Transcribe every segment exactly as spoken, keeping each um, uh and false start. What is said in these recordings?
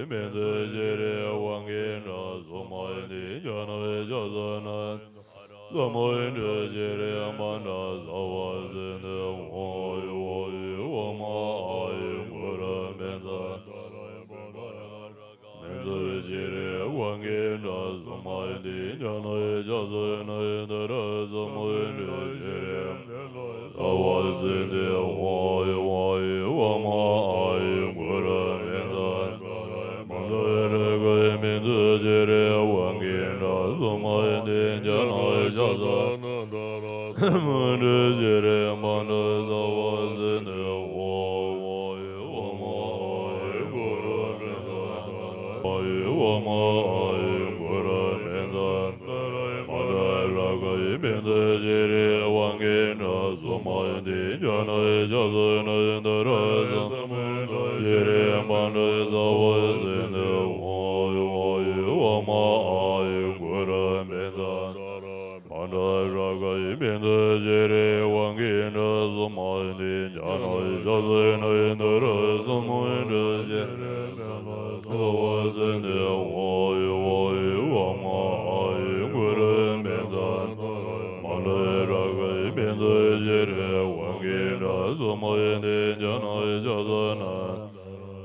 མི་འདི་ཤེས་རིག་དབང་གིས་འདྲ་གཟུགས་མ་ཡིན་ཏེ་ཉོན་ནོ་ཅོག་ཙེ་ན། གཟུགས་མ་ཡིན་འདི་ཤེས་རིག་མ་འདྲ་ཟ་བ་ཟིན་ཏེ་འོ་ཡི་འོ་ཡི་འོ་མ་ཨ་ཡི་གུ་རུ་མི་འདི། མི་འདི་ཤེས་རིག་དབང་གིས་འདྲ་གཟུགས་མ་ཡིན་ཏེ་ཉོན་ནོ་ཅོག་ཙེ་ན་འདི་རུ་གཟུགས་མ་ཡིན་འདི་ཤེས་རིག་ཟ་བ་ཟིན་ཏེ་འོ་ཡི་འོ་ཡི་འོ་མ་ཨ་ཡི་གུ་རུ་མི་འདི། མ་འདི་རེ་གི་མི་འདི་ཤེས་རིག་དབང་གིས་འདྲ་གཟུགས་མ་ཡིན་ཏེ་ཉོན་ནོ་ཅོག་ཙེ་ན་འདི་རུ་མ་འདི་ཤེས་རིག་མ་འདི་ཟ་བ་ཟིན་ཏེ་འོ་ཡི་འོ་མ་ཨ་ཡི་གུ་རུ་མི་འདི། འོ་ཡི་འོ་མ་ཨ་ཡི་གུ་རུ་མི་འདི། མ་འདི་རེ་གི་མི་འདི་ཤེས་རིག་དབང་གིས་འདྲ་གཟུགས་མ་ཡིན་ཏེ་ཉོན་ནོ་ཅོག་ཙེ་ན་འདི་རུ་གཟུགས་མ་ཡིན་འདི་ཤེས་རིག་མ་འདི་ཟ་བ་ཟིན་ཏེ་འོ་ཡི་འོ་ཡི་འོ་མ་ཨ་ཡི་གུ་རུ་མི་འདི། མ་འདི་རེ་གི་མི་འདི་ཤེས་རིག་དབང་གིས་འདྲ་གཟུགས་མ་ཡིན་ཏེ་ཉོན་ནོ་ཅོག་ཙེ་ན་འདི་རུ་གཟུགས་མ་ཡིན་འདི་ཤེས་རིག་མ་འདི་ཟ་བ་ཟིན་ཏེ་འོ་ཡི་འོ་ཡི་འོ་མ་ཨ་ཡི་གུ་རུ་མི་འདི། མ་འདི་རེ་གི་མི་འདི་ཤེས་རིག་དབང་གིས་འདྲ་གཟུགས་མ་ཡིན་ཏེ་ཉོན་ནོ་ཅོག་ཙེ་ན།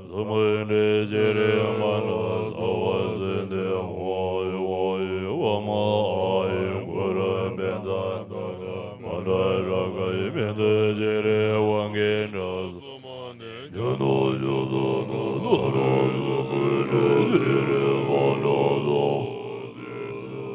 གཟུགས་མ་ཡིན་འདི་ཤེས་རིག་མ་འདི་ཟ་བ་ཟིན་ཏེ་འོ་ཡི་འོ་ཡི་འོ་མ་ཨ་ཡི་གུ་རུ་མི་འདི། མ་འདི་རེ་གི་མི་འདི་ཤེས་རིག་དབང་གིས་འདྲ་གཟུགས་མ་ཡིན་ཏེ་ཉོན་ནོ་ཅོག་ཙེ་ན་འདི་རུ་གཟུགས་མ་ཡིན་འདི་ཤེས་རིག་མ་འདི་ཟ་བ་ཟིན་ཏེ།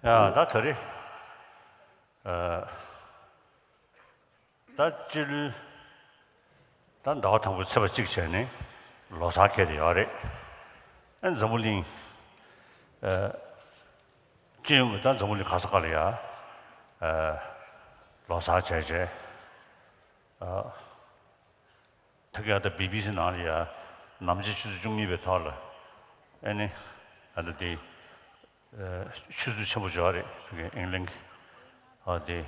ཡ། ད་ད་རེས། ཨ། ད་སྤྱི་ལོའི། ད་ཟླ་བ་དང་པོའི་ཚེས་པ་གཅིག་བྱས་ནས་ལོ་གསར་འཁེལ་བསྡད་ཡོད་རེད། ཨ། འཛམ་བུ་གླིང་། ཨ། སྤྱི་ཡོངས་ཀྱི་ད་འཛམ་བུ་གླིང་ག་ས་ག་ལ་ཡ། ཨ། ལོ་གསར་བྱས་བྱས། ཨ། ཐ་གི་ཨ་ད་བི་བི་སི་ནང་ལ་ཡ་ནམ་ཕྱེད་ཆུ་ཚོད་བཅུ་གཉིས་པའི་ཐོག་ལ། ཨ་ནི་ཨ་ད་དེ་ཆུ་ཚོད་ཆེན་པོ་ཅིག་ཡོད་རེད། ཨིང་ལན་གྱི་ཨ་དེ་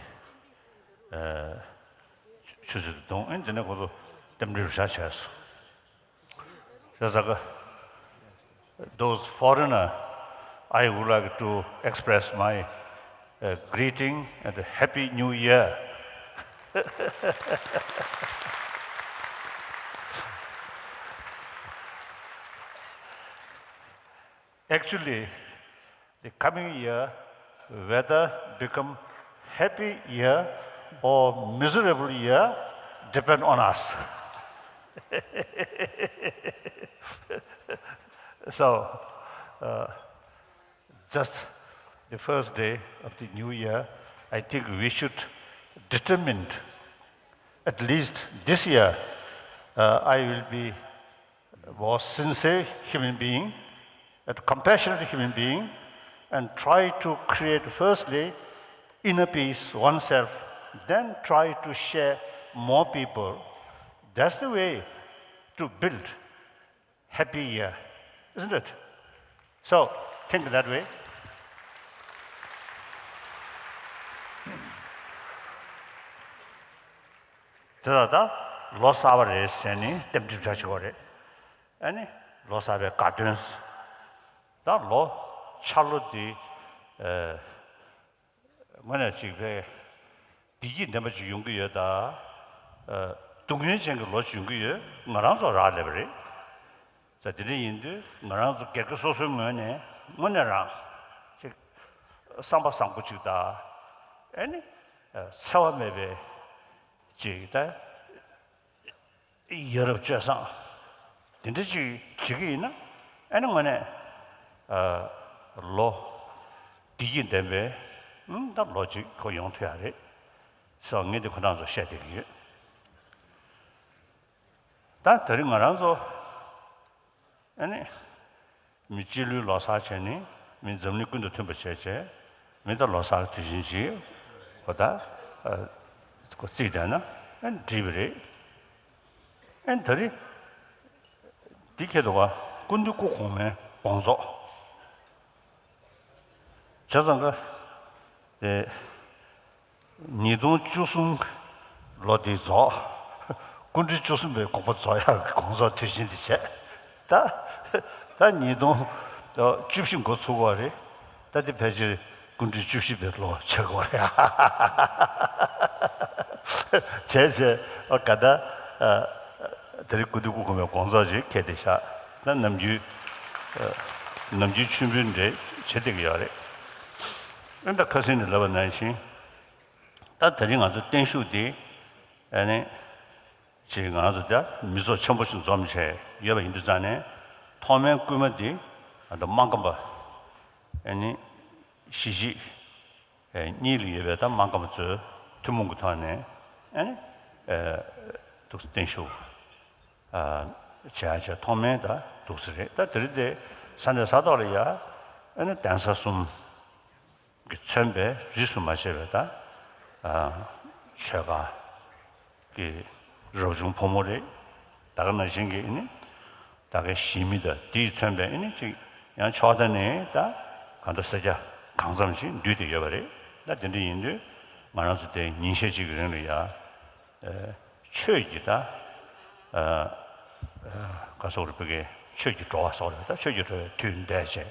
ཆུ་ཚོད་དུ་བརྡུངས། ཨ་ནི་དེ་ནས་ཁོ་ཚོ་རྟེན་འབྲེལ་རུ་ཤག་བྱས་སོང་། རེད་ཟེར་གི། Those foreigner, I would like to express my, uh, greeting and Happy New Year. Actually, the coming year, whether become happy year or miserable year, depend on us. So, uh, just the first day of the new year, I think we should determine, at least this year, uh, I will be more sincere human being, a compassionate human being, and try to create firstly inner peace oneself, then try to share more people. That's the way to build happy year, isn't it? So, think that way. དེ་ལ་ད་ལོ་གསར་པ་རེད་ཟེར་ནས་རྟེན་འབྲེལ་བྱ་བྱེད་པ་རེད། ཨ་ནི་ལོ་གསར་པའི་དགའ་སྟོན། ད་ལོ་འཆར་ལོ་འདི། ཨ། དངོས་གནས་གཅིག་པའི་བདེ་སྐྱིད་ལྡན་པ་ཅིག་ཡོང་གི་ཡོད་ད། ཨ། སྡུག་བསྔལ་ཅན་གྱི་ལོ་ཅིག་ཡོང་གི་ཡོད། ང་རང་ཚོ་རག་ལས་པ་རེད། ད་དེ་འདྲ་ཡིན་དུས་ང་རང་ཚོ་སྒེར་གྱི་སོ་སོའི་ངོས་ནས་དངོས་གནས་རང་ཅིག་བསམ་པ་བཟང་པོ་ཅིག་དང་། ཨ་ནི་འཚེ་བ་མེད་པའི་ཅིག་ད་ཡ་རབས་སྤྱོད་བཟང་དེ་འདྲ་ཅིག་བྱེད་ཀྱི་ཡིན་ན། ཨ་ནི་དངོས་གནས། ཨ། ལོ་བདེ་སྐྱིད་ལྡན་པའི་ད་ལོ་ཅིག་ཁོ་ཡོང་ཐུབ་ཡ་རེད་ཟེར་ངས་འདི་ཁོ་རང་ཚོ་བཤད་བསྡད་ཀྱི་ཡོད། ད་དེ་རིང་ང་རང་ཚོ། ཨ་ནི། མི་སྤྱི་ལོའི་ལོ་གསར་བྱས་ནས་མི་འཛམ་གླིང་ཀུན་ཏུ་མཐུན་པ་བྱས་བྱས། མི་ད་ལོ་གསར་དུས་ཆེན་ཅིག་གོ་ད། ཨ། ཁོ་བརྩིས་བསྡད་ན་ཨ་འགྲིག་པ་རེད། ཨ་ནི་ད་རེས་འདི་ཁེལ་འདུག་ག། སྐུ་མདུན་སྐུ་གོང་མའི་དགོངས་རྫོགས། བྱས་ཙང་ཀ། དེ། ཉིས་སྟོང་བཅུ་གསུམ་ལོ་འདི་རྫོགས། སྐུ་ཕྲེང་བཅུ་གསུམ་པའི་དགོངས་པ་རྫོགས་ཡག་གི་དགོངས་རྫོགས་དུས་ཆེན་འདི་བྱས། ད། ད་ཉིས་སྟོང་བཅུ་བཞི་འགོ་ཚུགས་པ་རེད། ད་འདི་ཕལ་ཆེར་སྐུ་ཕྲེང་བཅུ་བཞི་པའི་ལོ་ཆགས་ཀྱི་ཡོད་རེད། བྱས་བྱས་ཨ་ག་ད། ཨ། དེ་རིང་སྐུ་མདུན་སྐུ་གོང་མའི་དགོངས་རྫོགས་ཅིག་འཁེལ་བསྡད་ཤག། ད་ནམ་རྒྱུན། ཨ། ནམ་རྒྱུན་མཆོད་འབུལ་འདྲ་བྱེད་བསྡད་ཀྱི་ཡོད་རེད། ཨ་ནི་ད་ཁ་སང་ནས་ལབ་པ་ནང་བཞིན། ད་དེ་རིང་ང་ཚོ་བརྟན་བཞུགས་འདི། ཨ་ནི། ཅིག་ང་ཚོ་ད་མི་ཚོགས་ཆེན་པོ་ཞིག་འཛོམས་བྱས་ཡོད་པ་ཡིན་དུས་ཙང་ནས། ཐོག་མའི་སྐུལ་མ་འདི་ཨ་ད་སྨར་ཁམས་པ། ཨ་ནི་གཞིས་བྱེས་གཉིས་ལ་ཡོད་པའི་ད་སྨར་ཁམས་པ་ཚོའི་ཐུན་མོང་གི་ཐོག་ནས། ཨ་ནི་འདུག་སེ་བརྟན་བཞུགས་བྱེད་ཡ་བྱས་ཐོག་མའི་ད་འདུག་སེ་རེད། ད་དེ་རིང་དེ་ས་གནས་ས་ཐོག་ལ་ཡ། ཨ་ནི་གདན་ས་གསུམ་གྱིས་མཚོན་པའི་རིས་སུ་མ་ཆད་པའི་ད་ཆོས་ཁ་གི་རབ་བྱུང་ཕོ་མོ་རེད། ད་ག་ནང་བཞིན་གྱི་ཨ་ནི་ད་གའི་གཞིས་མི་དང་དེས་མཚོན་པའི་ཨ་ནི་ཅིག་ཡང་ཕྱོགས་མཐའ་ནས་ད་གང་ལྟར་སེར་སྐྱ་གང་འཚམ་ཞིག་འདུས་ཏེ་ཡོད་པ་རེད། ད་དེ་འདྲ་ཡིན་དུས་ང་རང་ཚོ་དེ་ཉིན་ཤས་ཅིག་གི་རིང་ལ་ཡ། ཆོས་ཀྱི་ད་ ག་སོགས་རེད། བོད་སྐད་ཆོས་ཀྱི་བྲོ་བ་སོགས་རེད། ད་ཆོས་ཀྱི་བྲོ་བའི་དུས་འདས་བྱས་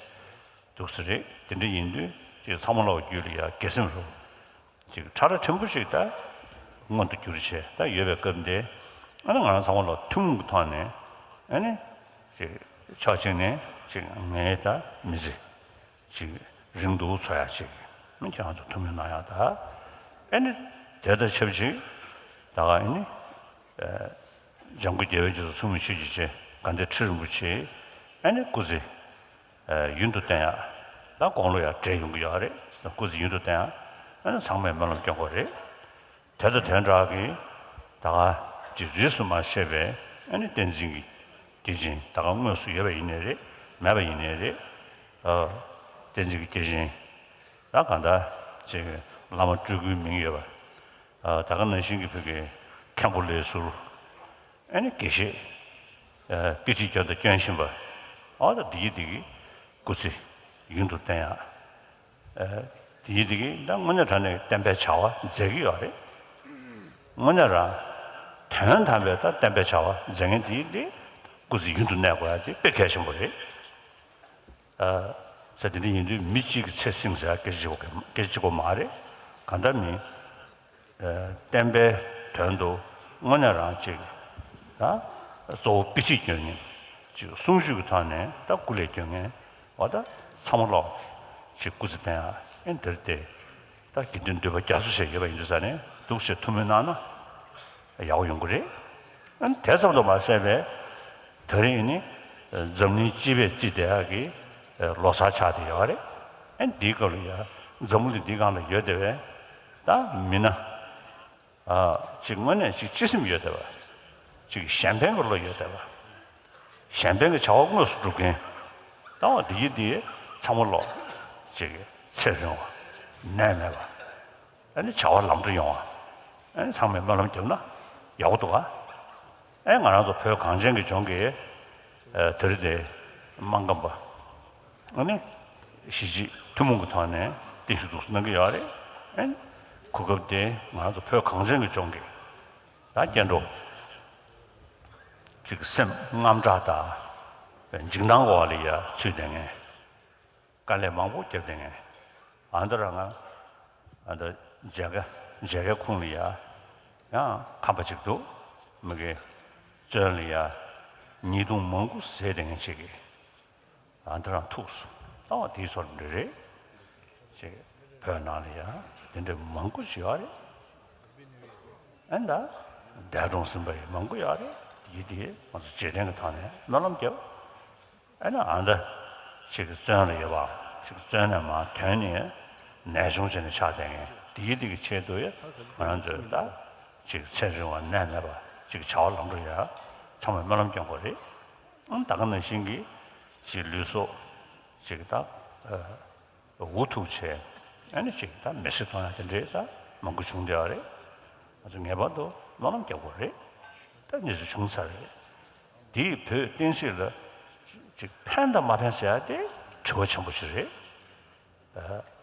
འདུག་ས་རེད། དེ་འདྲ་ཡིན་དུས་ཅིག་ཚང་མ་ལོག་རྒྱུད་ལ་ཡ་དགེ་སེམས་རུ་ཅིག་ཕྲ་རགས་ཕྲན་བུ་ཞིག་ད་མངོན་དུ་གྱུར་བྱས་ད་ཡོད་པའི་སྐབས་འདི། ཨ་ནི་ང་རང་ཚང་མ་ལོག་ཐུན་མོང་གི་ཐོག་ནས་ཨ་ནི་ཅིག་ཕྱོགས་གཅིག་ནས་ཅིག་ངའི་ད་མི་ཚེ་ཅིག་རིང་དུ་འཚོ་ཡག་ཅིག་མི་ཁྱེད་རང་ཚོ་ཐུགས་སྨོན་གནང་ཡག་ད། ཨ་ནི་དེ་དང་ཆབས་ཅིག་ད་ག་ཨ་ནི་འཇམ་མགོན་རྒྱལ་བའི་རྗེས་སུ་མཚུངས་མེད་ཆོས་ཀྱི་རྗེ་དགའ་ལྡན་ཁྲི་རིན་པོ་ཆེ་ཨ་ནི་སྐུ་ཚེ་ཡུན་དུ་བརྟན་ཡག་ད་དགུང་ལོ་ཡང་བགྲེས་ཡོང་གི་ཡོད་རེད། སྐུ་ཚེ་ཡུན་དུ་བརྟན་ཡག་ཨ་ནི་ཚང་མས་སྨོན་ལམ་སྐྱོན་དགོས་རེད། དེ་དང་དེ་འདྲ་གི་ད་ག་ཅིག་རིས་སུ་མ་ཆད་པའི་ཨ་ནི་བསྟན་འཛིན་གྱི་སྐྱེས་ཆེན་ད་ག་དངོས་སུ་ཡོད་པ་ཡིན་ནའི་རེད། མེད་པ་ཡིན་ནའི་རེད། ཨ་བསྟན་འཛིན་གྱི་སྐྱེས་ཆེན་ད་གང་ལྟར་ཅིག་བླ་མ་སྤྲུལ་སྐུའི་མིང་ཡོད་པ། ཨ་ད་ག་ནང་བཞིན་གྱི་བོད་ཀྱི་མཁན་པོ་ལས་ཟུར། ཨ་ནི་དགེ་བཤེས། ཨ་དཔེ་ཁྲིད་སྐྱོན་དང་སྐྱོན་བཞིན་པ། ཨ་ད་འདི་གི་འདི་གི་སྐུ་ཚེ་ཡུན་དུ་བརྟན་ཡག་ཨ་དེ་ཡི་དེ་གི་ད་དངོས་གནས་དྲང་གནས་བསྟན་པའི་བྱ་བ་མཛད་ཀྱི་ཡོད་རེད། དངོས་གནས་རང་དོན་དམ་པའི་ད་བསྟན་པའི་བྱ་བ་མཛད་མཁན་དེ་ཡི་དེ་སྐུ་ཚེ་ཡུན་དུ་གནས་དགོས་ཡག་དེ་དཔེ་གལ་ཆེན་པོ་རེད། ཨ་ཟེར་དེ་འདྲ་ཡིན་དུས་མི་གཅིག་གི་ཚེ་བསྲིང་ཟེར་ཡག་སྐད་ཆ་གཅིག་པོ་སྐད་ཆ་གཅིག་པོ་མ་རེད། གང་ལྟར་མི་བསྟན་པའི་དོན་དུ་དངོས་གནས་རང་ཅིག་ད་གཙོ་བོ་དཔེ་ཁྲིད་སྐྱོན་མཁན་ཅིག་གསུང་ཆོས་ཀྱི་ཐོག་ནས་ད་སྐུ་ལས་སྐྱོན་མཁན་འོ་ད་ཚང་མ་ལོག་ཅིག་སྐུ་ཚེ་བརྟན་ཡག་ཨེ་འདིར་བལྟས་ད་དགེ་འདུན་འདུས་པ་རྒྱ་མཚོ་ཞེས་ཡོད་པ་ཡིན་དུས་ས་ནས་འདུག་ཞེས་ཐུགས་སྨོན་གནང་ན་ཡག་པོ་ཡོང་གི་རེད། ཨ་ནི་དེ་ཙམ་དུ་མ་ཟད་པའི་ད་རེས་ནི་འཛམ་གླིང་སྤྱི་པའི་རྩིས་དེ་ཡག་གི་ལོ་གསར་ཆགས་བསྡད་ཡོད་རེད། ཨ་ནི་འདིའི་སྐབས་ལ་ཡ་འཛམ་བུ་གླིང་འདིའི་སྒང་ལ་ཡོད་བསྡད་པའི་ད་མི་སྣ། ཨ་ཅིག་དངོས་གནས་ཅིག་སྤྱི་སེམས་ཡོད་བསྡད་པ། ཅིག་གཞན་ཕན་གྱི་བློ་ཡོད་བསྡད་པ། གཞན་ཕན་གྱི་བྱ་བ་དངོས་སུ་སྒྲུབ་མཁན། ད་འོ་འདི་ཡི་འདི་ཚང་མ་ལོག་ཅིག་ཚེ་རིང་བ། ནད་མེད་པ། ཨ་ནི་བྱ་བ་ལམ་འགྲོ་ཡོང་བ། ཨ་ནི་ཚང་མས་སྨོན་ལམ་བརྒྱབ་ན་ཡག་པོ་འདུག་ག་ཨ་ང་རང་ཚོ་བོད་གངས་ཅན་གྱི་ལྗོངས་ཀྱི་ཨ་དེ་རིང་དེ་སྨར་ཁམས་པ། ཨ་ནི་གཞིས་བྱེས་ཐུན་མོང་གི་ཐོག་ནས་བརྟན་བཞུགས་འདུག་སེ་གནང་གི་ཡོད་རེད། ཨ་ནི་གོ་སྐབས་དེ་ང་ཚོ་བོད་གངས་ཅན་གྱི་ལྗོངས་ཀྱི་ད་སྐྱེ་འགྲོ་ཅིག་སེམས་དངངས་སྐྲག་དང་འཇིགས་སྣང་འོག་ལ་ཡ་ཚུད་བསྡད་མཁན། དཀའ་ལས་མང་པོ་བརྒྱབ་བསྡད་མཁན། ཨ་མདོ་ར་ང་ཨ་མདོ་མཇལ་ཁ་མཇལ་ཁའི་ཁུངས་ལ་ཡ་ཡང་ཁམས་པ་ཅིག་འདུག་མི་གི་བཙོན་ལ་ཡ་ཉེས་རྡུང་མང་པོ་བཟས་བསྡད་མཁན་ཅིག་གིས། ཨ་འདི་རང་ཐུགས་སུ་ལྟ་བ་དེའི་ཚོར་འདྲ་རེད། ཅེས་བོད་ནང་ལ་ཡང་དེ་འདྲ་མང་པོ་ཞིག་ཡོད་རེད། ཨ་ནི་ད་འདས་གྲོངས་ཟིན་པ་ཡང་མང་པོ་ཡོད་རེད། དེའི་དེ་ང་ཚོ་རྗེས་དྲན་གྱི་ཐོག་ནས་སྨོན་ལམ་རྒྱབ། ཨ་ནི་ཨ་འདི་ཅིག་གི་བཙོན་ལ་ཡོད་པ་ཅིག་བཙོན་ནས་མར་ཐོན་ནས་ནད་གཅོང་བྱས་ནས་ཆགས་བསྡད་མཁན་དེའི་དེ་གི་ཆེད་དུ་ཡང་ང་རང་ཚོས་ད་ཅིག་ཚེ་རིང་བ་ནད་མེད་པ་ཅིག་བྱ་བ་ལམ་འགྲོ་ཡ་ཚང་མས་སྨོན་ལམ་སྐྱོན་དགོས་རེད། ཨང་ད་ག་ནང་བཞིན་གྱི་ཅིག་ལུས་སྲོག་ཅིག་ད་འུ་ཐུག་བྱས་ཨ་ནི་ཅིག་ད་མེ་སྲེག་གཏོང་ཡ་དེ་འདྲའི་ད་མང་པོ་བྱུང་བསྡད་པ་རེད། ང་ཚོ་ངེས་པར་དུ་སྨོན་ལམ་རྒྱག་དགོས་རེད། ད་གནས་ཚུལ་བྱུང་ཚར་རེད། དེས་བོད་བསྟན་སྲིད་ལ་ཅིག་ཕན་དང་མ་ཕན་ཟེར་ཡ་དེ་དྲི་བ་ཆེན་པོ་ཞིག་རེད།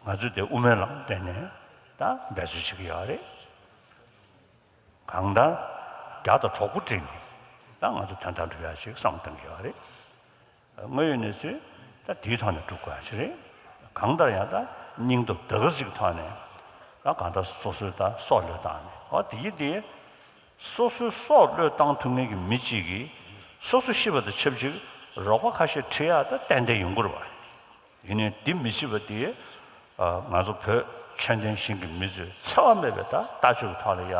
ང་ཚོས་དེ་དབུ་མའི་ལམ་བསྟན་ནས་ད་འབད་རྩོལ་བྱེད་ཀྱི་ཡོད་རེད། གང་ལྟར་རྒྱ་དང་གྲོགས་པོ་བསྒྲིགས་ནས་ད་ང་ཚོ་དོན་དག་འགྲུབ་ཡག་ཅིག་བསམ་བཏང་གི་ཡོད་རེད། དངོས་ཡོད་གནས་ཚུལ་ད་དེའི་ཐོག་ནས་སྒྲུབ་དགོས་ཡག་ཅིག་རེད། གང་ལྟར་ཡང་ད་སྙིང་སྟོབས་ད་ག་ཅིག་ཐོག་ནས་ད་གང་ལྟར་སོ་སོའི་ད་སྲོག་བློས་བཏང་ནས་འོ་དེ་ཡི་དེ་སོ་སོའི་སྲོག་བློས་བཏང་ཐུབ་མཁན་གྱི་མི་གཅིག་གིས་སོ་སོ་ཤི་བ་དང་ཆབས་ཅིག་རོགས་པ་ཁ་ཤས་ཁྲིད་ཡག་ད་ཏན་ཏན་ཡོང་གི་རེད་པ། ཡིན་ནའི་འདི་མི་བྱེད་པ་དེ། ང་ཚོ་བོད་ཆོས་ལྡན་ཞིང་གི་མི་ཚོས་འཚེ་བ་མེད་པའི་ད་ལྟ་སྤྱོད་ཀྱི་ཐོག་ལ་ཡ།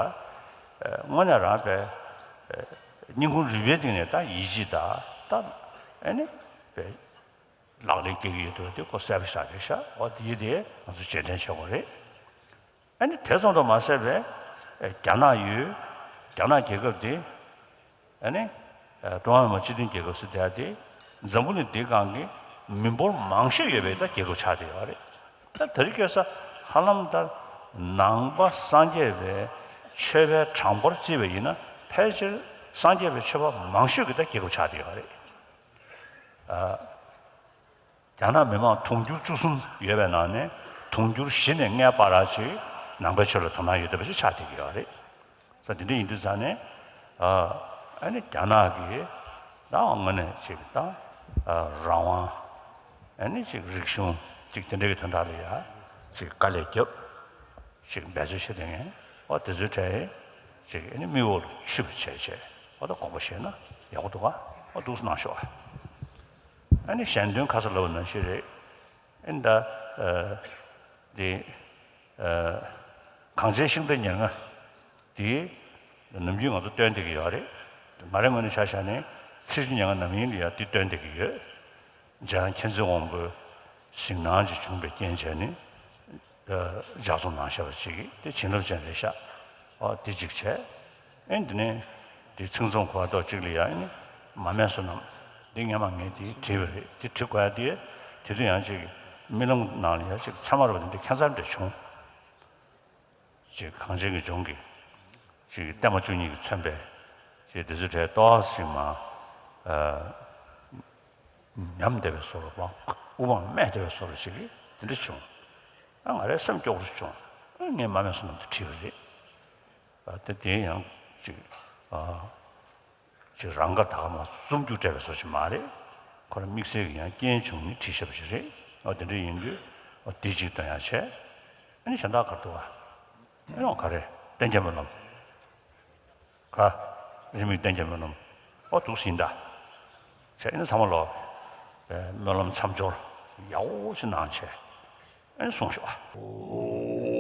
དངོས་གནས་རང་པའི་སྙིང་ཁུང་རུས་པའི་གཏིང་ནས་ད་ཡིད་ཆེས་ད་ད་ཨ་ནི་པའི་ལག་ལེན་སྐྱེལ་གྱི་ཡོད་འདུག་དེ་ཁོ་གསལ་པོ་ཤར་རེད་ཤག་འོ་དེ་ཡིན་དེ་ང་ཚོ་རྗེས་དྲན་བྱེད་དགོས་རེད། ཨ་ནི་དེ་ཙམ་དུ་མ་ཟད་པའི་རྒྱ་ནག་ཡུལ། རྒྱ་ནག་རྒྱལ་ཁབ་དེ་ཨ་ནི་ཀྲུང་ཧྭ་མི་དམངས་སྤྱི་མཐུན་རྒྱལ་ཁབ་ཟེར་དེ་ཡ་དེ་འཛམ་བུ་གླིང་འདིའི་སྒང་གི་མི་འབོར་མང་ཤོས་ཡོད་པའི་ད་རྒྱལ་ཁབ་ཆགས་བསྡད་ཡོད་རེད། ད་དེ་རིང་ཁ་སང་ཧ་ལམ་ད་ནང་པ་སངས་རྒྱས་པའི་ཆོས་པའི་གྲངས་འབོར་བརྩིས་པ་ཡིན་ན་ཕལ་ཆེར་སངས་རྒྱས་པའི་ཆོས་པ་མང་ཤོས་ཀྱི་ད་རྒྱལ་ཁབ་ཆགས་བསྡད་ཡོད་རེད། རྒྱ་ནག་མི་མང་དུང་ཕྱུར་བཅུ་གསུམ་ཡོད་པའི་ནང་ནས་དུང་ཕྱུར་བཞི་ནས་ལྔའི་བར་ཅིག་ནང་པའི་ཆོས་ལ་དོ་སྣང་ཡོད་བསྡད་པ་ཞིག་ཆགས་བསྡད་ཀྱི་ཡོད་རེད། ས་དེ་འདྲ་ཡིན་དུས་ཙང་ནས་ཨ་ ཨ་ནི་རྒྱ་ནག་གིས་ད་དངོས་གནས་ཅིག་ད་རང་དབང་། ཨ་ནི་ཅིག་རིག་གཞུང་ཅིག་དེ་འདྲ་གི་དོན་དག་ལ་ཡ་ཅིག་དཀའ་ལས་བརྒྱབ། ཅིག་འབད་རྩོལ་བྱེད་དེ་ངས་ཨོ་དེ་ཚོའི་གྲས་ཅིག་ཨ་ནི་མིག་འོག་ལ་ཆུད་པ་བྱས་བྱས་ཨོ་ད་དགོངས་པ་བཞེས་ན་ཡག་པོ་འདུག་ག་ཨོ་འདུག་སེ་གནང་ཤོག་ཨ་ནི་གཞན་དོན་ཁ་ས་ལབ་པ་ནང་བཞིན་རེད། ཨ་ནི་ད་ཨ་འདི་ཨ་གངས་ཅན་ཤིང་རྟ་ཉེར་ལྔ་འདི་ནམ་རྒྱུན་ང་ཚོ་སྟོན་བསྡད་ཀྱི་ཡོད་རེད། ང་རའི་ངོས་ནས་ཆ་བཞག་ནས་ཚེས་བཅུ་ཉེར་ལྔ་ནམ་ཡིན་ལ་ཡ་འདི་སྟོན་བསྡད་ཀྱི་ཡོད། འཇམ་དབྱངས་མཁྱེན་བརྩེ་དབང་པོའི་གཟིགས་སྣང་ཅིག་བྱུང་བའི་རྐྱེན་བྱས་ནས་ལྗགས་རྩོམ་གནང་བཞག་པ་ཅིག་གིས་དེ་བྱིན་རླབས་ཅན་རེད་ཤག་ཨོ་དེ་གཅིག་བྱས། ཨེ་འདི་ནས་དེ་ཚིག་རྩོམ་གོ་བ་ཏོག་གཅིག་ལ་ཡ་ཨེ་ནི་མ་སྨད་བསོད་ནམས་འདི་སྔོན་མ་ངས་དེ་བྲིས་པ་རེད། དེ་བྲིས་དགོས་ཡ་དེ་དེ་དུས་ཡང་ཅིག་རྨི་ལམ་ནང་ལ་ཡ་ཅིག་ཚད་མ་རུ་བ་དེ་འདྲ་ཁྱད་མཚར་འདྲ་བྱུང་། ཅིག་གངས་ཅན་གྱི་ལྗོངས་ཀྱི་ཅིག་བརྟན་མ་བཅུ་གཉིས་ཀྱིས་མཚོན་པའི་ཅིག་དེ་ཚོའི་གྲས་ཏོག་ཙམ་མ་ཨ་ཉམས་བསྡད་པའི་བཟོ་འདྲ་དབུ་འཕང་སྨད་བསྡད་པའི་བཟོ་འདྲ་ཞིག་གིས་དེ་འདྲ་བྱུང་། ཨ་ང་རའི་སེམས་སྐྱོ་པོ་ཞིག་བྱུང་། ཨ་ངས་མ་སྨད་བསོད་ནམས་དེ་བྲིས་པ་རེད། ཨ་དེ་དེ་ཡང་ཅིག་ཨ་ཅིག་རང་དགར་ད་ག་མ་རྩོམ་རྒྱུགས་སྤྲད་པའི་བཟོ་ཞིག་མ་རེད། ཁོ་རང་དམིགས་བསལ་གྱི་ཡང་རྐྱེན་བྱུང་ནས་བྲིས་བཞག་པ་ཞིག་རེད། ཨ་དེ་འདྲ་ཡིན་དུས་ཨ་དེ་ཅིག་འདོན་ཡ་བྱས། ཨ་ནི་གཞན་དག་ག་རེ་འདུག་ཨ། ཨ་ནི་ག་རེ་བསྟན་རྒྱལ་སྨོན་ལམ། ག་རེ་མིག་བསྟན་རྒྱལ་སྨོན་ལམ། ཨོ་འདུག་སེ་ཡིན་ད། བྱས་ཨ་ནི་ཚང་མ་ལོ། སྨོན་ལམ་མཚམས་སྦྱོར་ཡག་པོ་ཞིག་གནང་བྱས། ཨ་ནི་གསུངས་ཤོག་ཨ།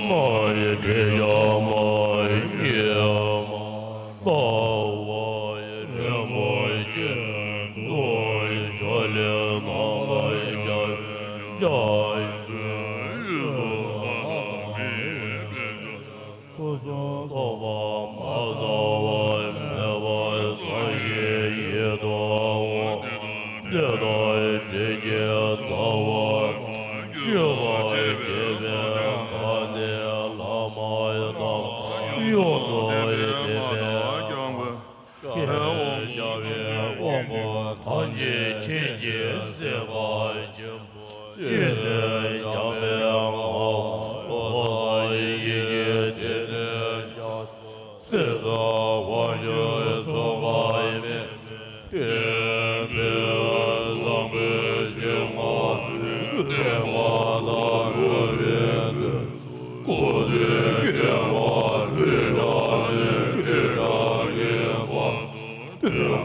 མ་ཡི་དྲི་ཡ་མ་ཡི་མ་ལྟ་བ་ཡི་རིན་པོ་ཆེ་འདུ་ཡི་ཞལ་ལས་ནམ་མཁའ་ཡི་འཇའ་ཡི་ཚུལ་སུ་ཐ་མི་དཔེ་ཚོགས་པ་མ་ཚང་བ་མེད་པར་སངས་རྒྱས་ཡི་དྭགས་འོང་། དེ་དག་དྲི་བཅས་རྩ་བ་གཅོད་པར་བྱེད་པའི་བར་ནི་ལྷག་མ་དང་ཡོངས་སུ་གཏད་པའི་ཁྱེད་རྒྱལ་བའི་དབང་པོ་ཐམས་ཅད་མཁྱེན་ཅིང་གསད་པར་བྱེད་པ། ཅི་སྟེ་འཇམ་པའི་ངག་ལོ་ཙཱ་ཡི་ཡི་གེ་དེ་ནི་ཀྱང་། སྲིད་པའི་དབང་ཕྱུག་མཚུངས་པ་མེད། བསྟན་པའི་བཟང་པོའི་ཞིང་ཁམས་བསྟན་པ་དང་འགྲོ་བའི་དོན། སྐུ་ཚེ་བསྐལ་པ་ཁྲི་ཕྲག་ནས་ཁྲི་ཕྲག་གི་བར་དུ།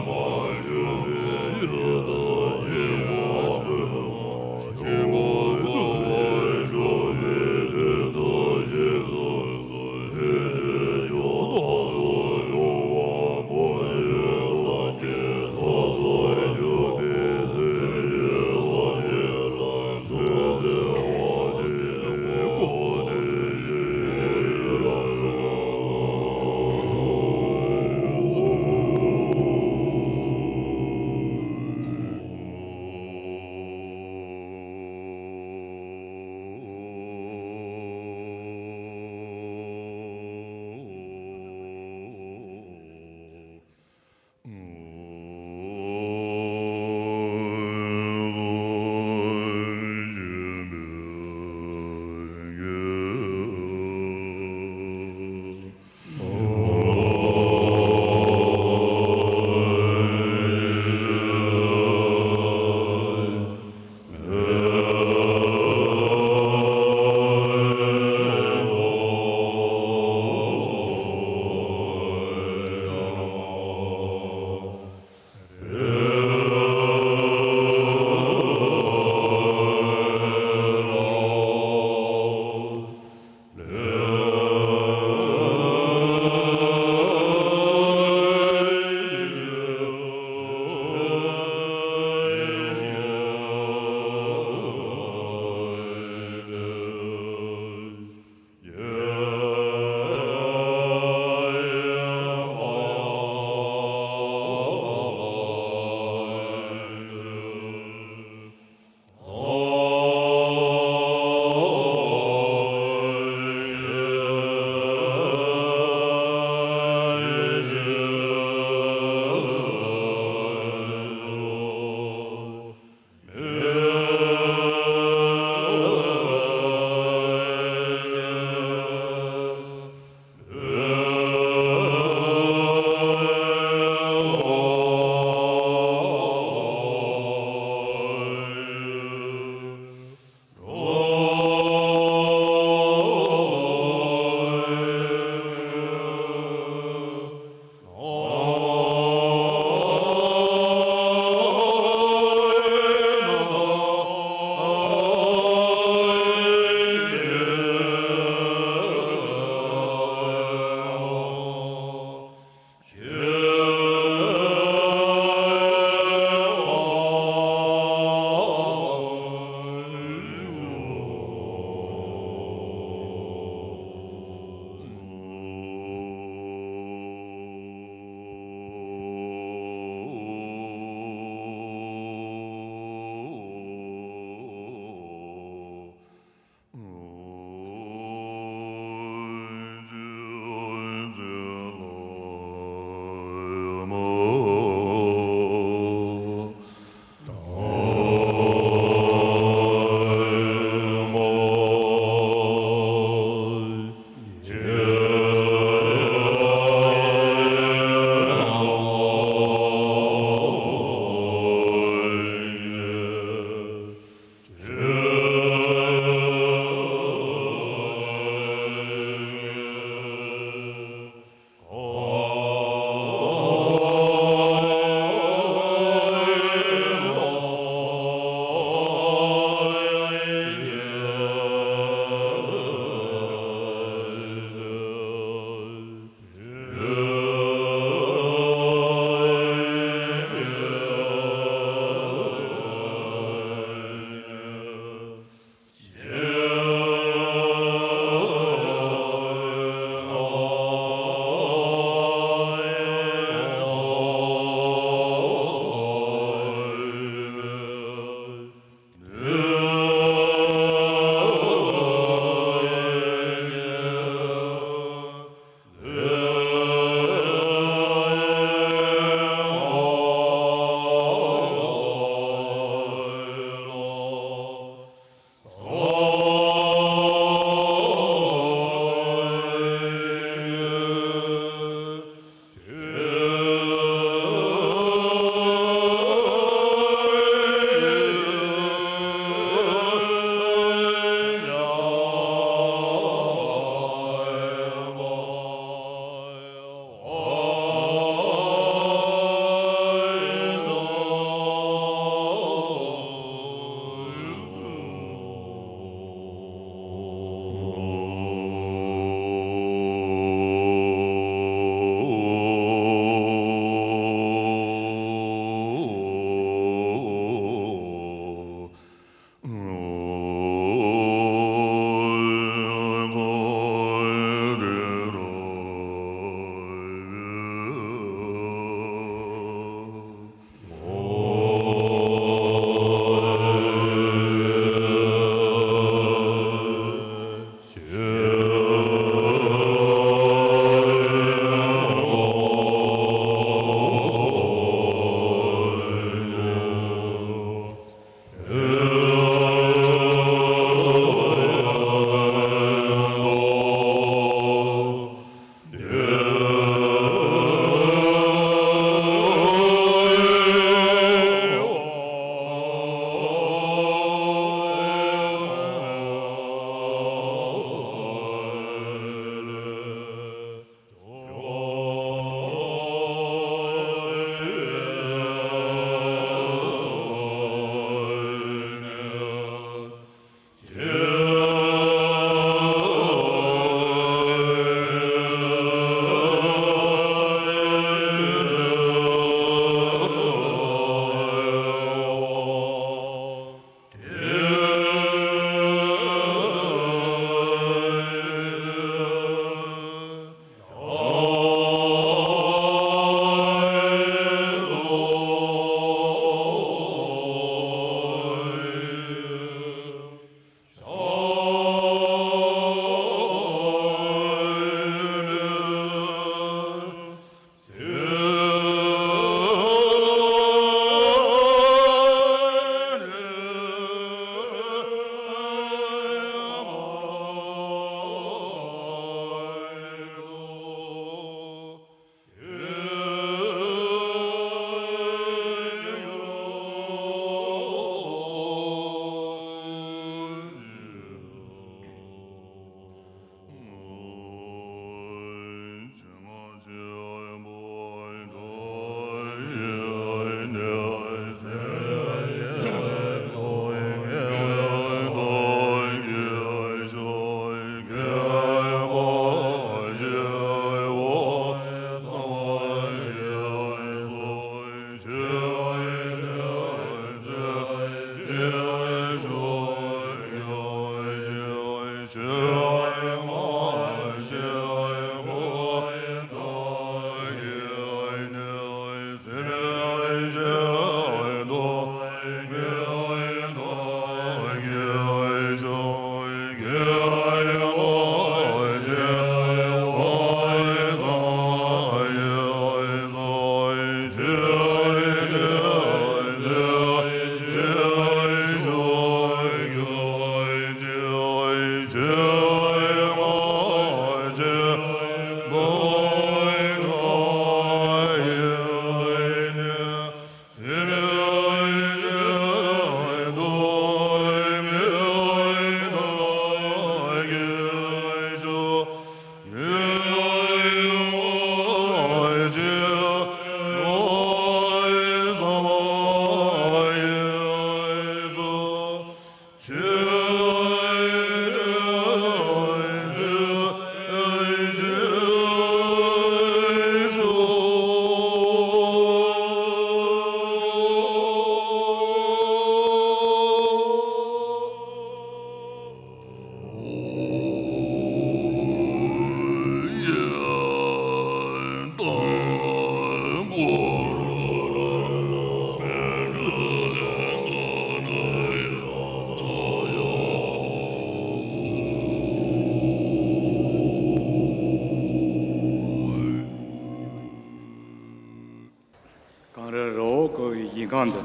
ཁང་དུ་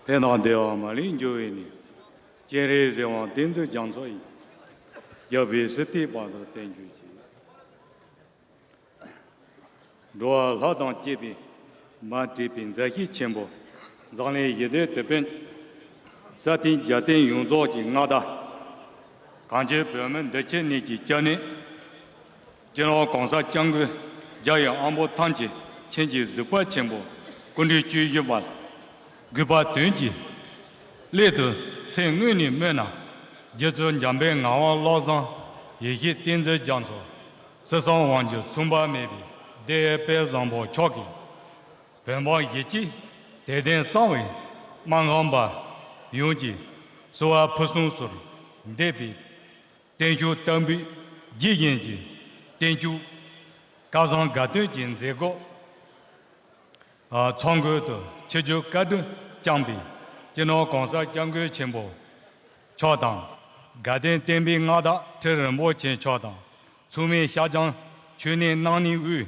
ཕན་དང་བདེ་བ་མ་ལུས་འབྱུང་བའི་གནས། སྤྱན་རས་གཟིགས་དབང་བསྟན་འཛིན་རྒྱ་མཚོ་ཡི། རྒྱལ་པོའི་སྲིད་མཐའི་བར་དུ་བརྟན་གྱུར་ཅིག། འགྲོ་བ་ལྷ་དང་བཅས་པའི་མ་འདྲེས་པའི་མཛའ་བཤེས་ཆེན་པོ། འཛམ་གླིང་ཞི་བདེའི་དེད་དཔོན། ས་སྟེང་རྒྱལ་བསྟན་ཡོངས་རྫོགས་ཀྱི་མངའ་བདག། གངས་ཅན་བོད་མི་འདི་ཕྱི་གཉིས་ཀྱི་སྐྱབས་གནས། སྤྱི་ནོར་༸གོང་ས་༸སྐྱབས་མགོན་རྒྱལ་བའི་དབང་པོ་ཐམས་ཅད་མཁྱེན་ཅིང་གཟིགས་པ་ཆེན་པོ་སྐུ་ཕྲེང་བཅུ་བཞི་པ་གུས་པ་དོན་གྱི་སླད་དུ་ཚེ་སྔོན་ནས་སྨོན་ན། རྗེ་བཙུན་འཇམ་དཔལ་ངག་དབང་བློ་བཟང་ཡེ་ཤེས་བསྟན་འཛིན་རྒྱ་མཚོ། སྲིད་གསུམ་དབང་སྒྱུར་མཚུངས་པ་མེད་པའི་བདེ་དཔལ་བཟང་པོ་མཆོག་གིས། བོད་འབངས་གཞིས་བྱེས་དད་ལྡན་གཙང་བའི་སྨར་ཁམས་པ་ཡོངས་ཀྱི་གསོལ་བ་ཕུན་སུམ་ཚོགས་འདེགས་པའི་བརྟན་བཞུགས་བསྟར་འབུལ་རྗེས་བཞིན་གྱི་བརྟན་བཞུགས་སྐལ་བཟང་དགའ་སྟོན་གྱི་མཛད་སྒོ་ཚོགས་མགོན་དུ་ཆིབས་བསྒྱུར་བཀའ་དྲིན་བསྐྱངས་པའི་སྤྱི་ནོར་༸གོང་ས་༸སྐྱབས་མགོན་ཆེན་པོ་མཆོག་དང་། དགའ་ལྡན་བསྟན་པའི་མངའ་བདག་ཁྲི་རིན་པོ་ཆེ་མཆོག་དང་། ཚོགས་མི་ཤར་བྱང་ཆོས་གནས་གནང་སྣེ་དབུས་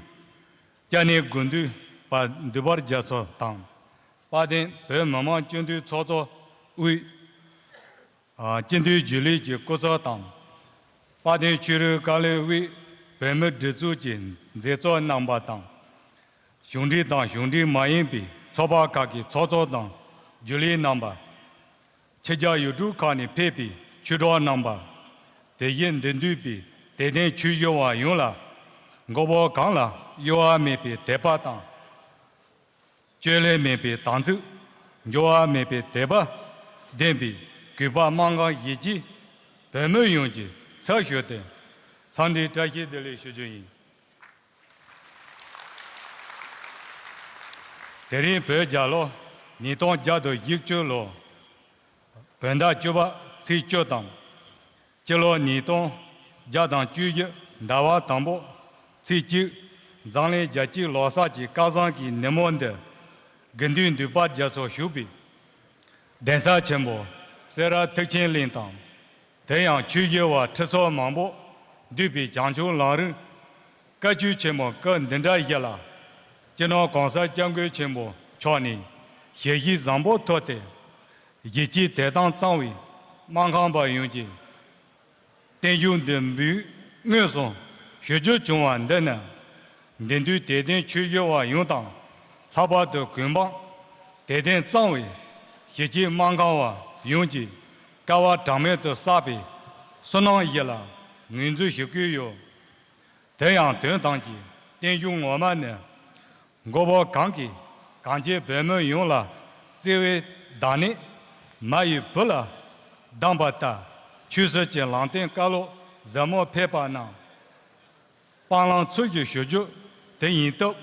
སྐྱབས་གནས་དགེ་འདུན་པ་འདུས་པ་རྒྱ་མཚོ་དང་། དཔལ་ལྡན་བོད་མི་མང་སྤྱི་འཐུས་ཚོགས་གཙོ་དབུས་སྤྱི་འཐུས་རྒྱུན་ལས་ཀྱི་སྐུ་ཚབ་དང་། དཔལ་ལྡན་ཆོས་རིག་བཀའ་བློན་དབུས་བོད་མིའི་སྒྲིག་འཛུགས་ཀྱི་མཛད་གཙོ་རྣམ་པ་དང་། གཞུང་འབྲེལ་དང་གཞུང་འབྲེལ་མ་ཡིན་པའི་ཚོགས་པ་ཁག་གི་ཚོགས་གཙོ་དང་རྒྱུན་ལས་རྣམ་པ། ཕྱི་རྒྱལ་ཡུལ་གྲུ་ཁག་ནས་ཕེབས་པའི་ཆོས་གྲོགས་རྣམ་པ། དེ་བཞིན་འདིར་འདུས་པའི་དད་ལྡན་ཆོས་ཞུ་བ་ཡོངས་ལ་མགོན་པོ་གང་ལ་གཡོ་བ་མེད་པའི་དད་པ་དང་། བཅོས་བསླད་མེད་པའི་དམ་ཚིག། འགྱུར་བ་མེད་པའི་དད་པ་ལྡན་པའི་གུས་པ་སྨར་ཁམས་གཞིས་བྱེས་བོད་མི་ཡོངས་ཀྱི་ཚབ་ཞུས་ཏེ་འཚམས་འདྲིའི་བཀྲ་ཤིས་བདེ་ལེགས་ཞུ་རྒྱུ་ཡིན། དེ་རིང་བོད་རྒྱལ་ལོ་ཉིས་སྟོང་བརྒྱ་དང་བཞི་བཅུ་ལོ། བོད་ཟླ་བཅུ་པ་ཚེས་བཅུ་དང་། སྤྱི་ལོ་ཉིས་སྟོང་བརྒྱ་དང་བཅུ་བཞི་ཟླ་བ་དང་པོ་ཚེས་གཅིག། འཛམ་གླིང་རྒྱལ་སྤྱིའི་ལོ་གསར་གྱི་སྐལ་བཟང་གི་ནུབ་མོ་འདིར། དགེ་འདུན་འདུས་པ་རྒྱ་མཚོ་བཞུགས་པའི་གདན་ས་ཆེན་པོ་སེ་ར་ཐེག་ཆེན་གླིང་དང་། དེ་ཡང་ཆོས་ཞུ་བ་ཁྲི་ཚོ་མང་པོ་འདུས་པའི་བྱང་ཆུབ་ལམ་རིམ་བཀའ་ཆོས་ཆེན་མོ་སྐབས་འདི་འདྲ་ཞིག་ལ། སྤྱི་ནོར་༸གོང་ས་༸སྐྱབས་མགོན་ཆེན་པོ་མཆོག་ནས་ཞལ་བཞེས་བཟང་པོ་ཐོབ་སྟེ། གཞིས་བྱེས་དད་དམ་གཙང་བའི་སྨར་ཁམས་པ་ཡོངས་ཀྱིས། བརྟན་བཞུགས་འདི་འབུལ་དངོས་སུ་ཞུ་རྒྱུ་བྱུང་བ་འདི་ནི། འདིར་འདུས་དད་ལྡན་ཆོས་ཞུ་བ་ཡོངས་དང་། ལྷག་པར་དུ་གུས་འབངས་དད་ལྡན་གཙང་བའི་གཞིས་བྱེས་སྨར་ཁམས་པ་ཡོངས་ཀྱི་སྐལ་བ་གྲངས་མེད་དུ་བསགས་པའི་བསོད་ནམས་ཡིད་ལ་ངོས་འཛིན་ཞུ་གི་ཡོད། དེ་ཡང་དོན་དམ་གྱི་བརྟན་བཞུགས་ངོ་མ་ནི། མགོན་པོ་གང་གིས་གངས་ཅན་བོད་མི་ཡོངས་ལ་བརྩེ་བའི་བདག་ཉིད་མ་ཡི་བུ་ལ་གདམས་པ་ལྟར། ཆོས་སྲིད་ཀྱི་ལམ་སྟོན་བཀའ་སློབ་ཟབ་མོ་ཕེབས་པ་རྣམས་སྤང་བླང་ཚུལ་བཞིན་ཞུ་རྒྱུ་དེ་ཡིན་སྟབས།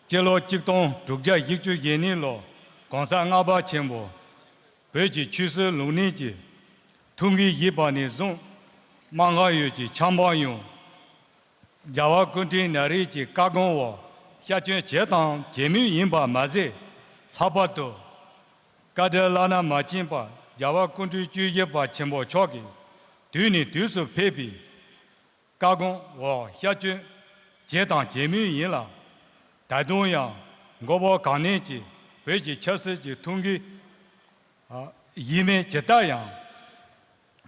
སྤྱི་ལོ་ཆིག་སྟོང་དྲུག་བརྒྱ་བཞི་བཅུ་ཞེ་གཉིས་ལོར་༸གོང་ས་ལྔ་པ་ཆེན་པོ་བོད་ཀྱི་ཆོས་སྲིད་ལུགས་གཉིས་ཀྱི་ཐུགས་འགན་བཞེས་པ་ནས་བཟུང་། སྨར་ཁམས་ཡུལ་གྱི་ཆབ་འབངས་ཡོངས། རྒྱལ་བ་སྐུ་ཕྲེང་ན་རེ་གི་བཀའ་དགོངས་འོག་ཤར་བསྐྱོད་བྱས་དང་བྱེད་མུས་ཡིན་པ་མ་ཟད། ལྷག་པར་དུ་བཀའ་དྲིན་བླ་ན་མ་མཆིས་པ་རྒྱལ་བ་སྐུ་ཕྲེང་བཅུ་བཞི་པ་ཆེན་པོ་མཆོག་གིས་དུས་ནས་དུས་སུ་ཕེབས་པའི་བཀའ་དགོངས་འོག་ཤར་བསྐྱོད་བྱས་དང་བྱེད་མུས་ཡིན་ལ། ད་དུང་ཡང་མགོན་པོ་གང་ཉིད་ཀྱིས་བོད་ཀྱི་ཆབ་སྲིད་ཀྱི་ཐུགས་འགན་བཞེས་མིན་ཇི་ལྟར་ཡང་།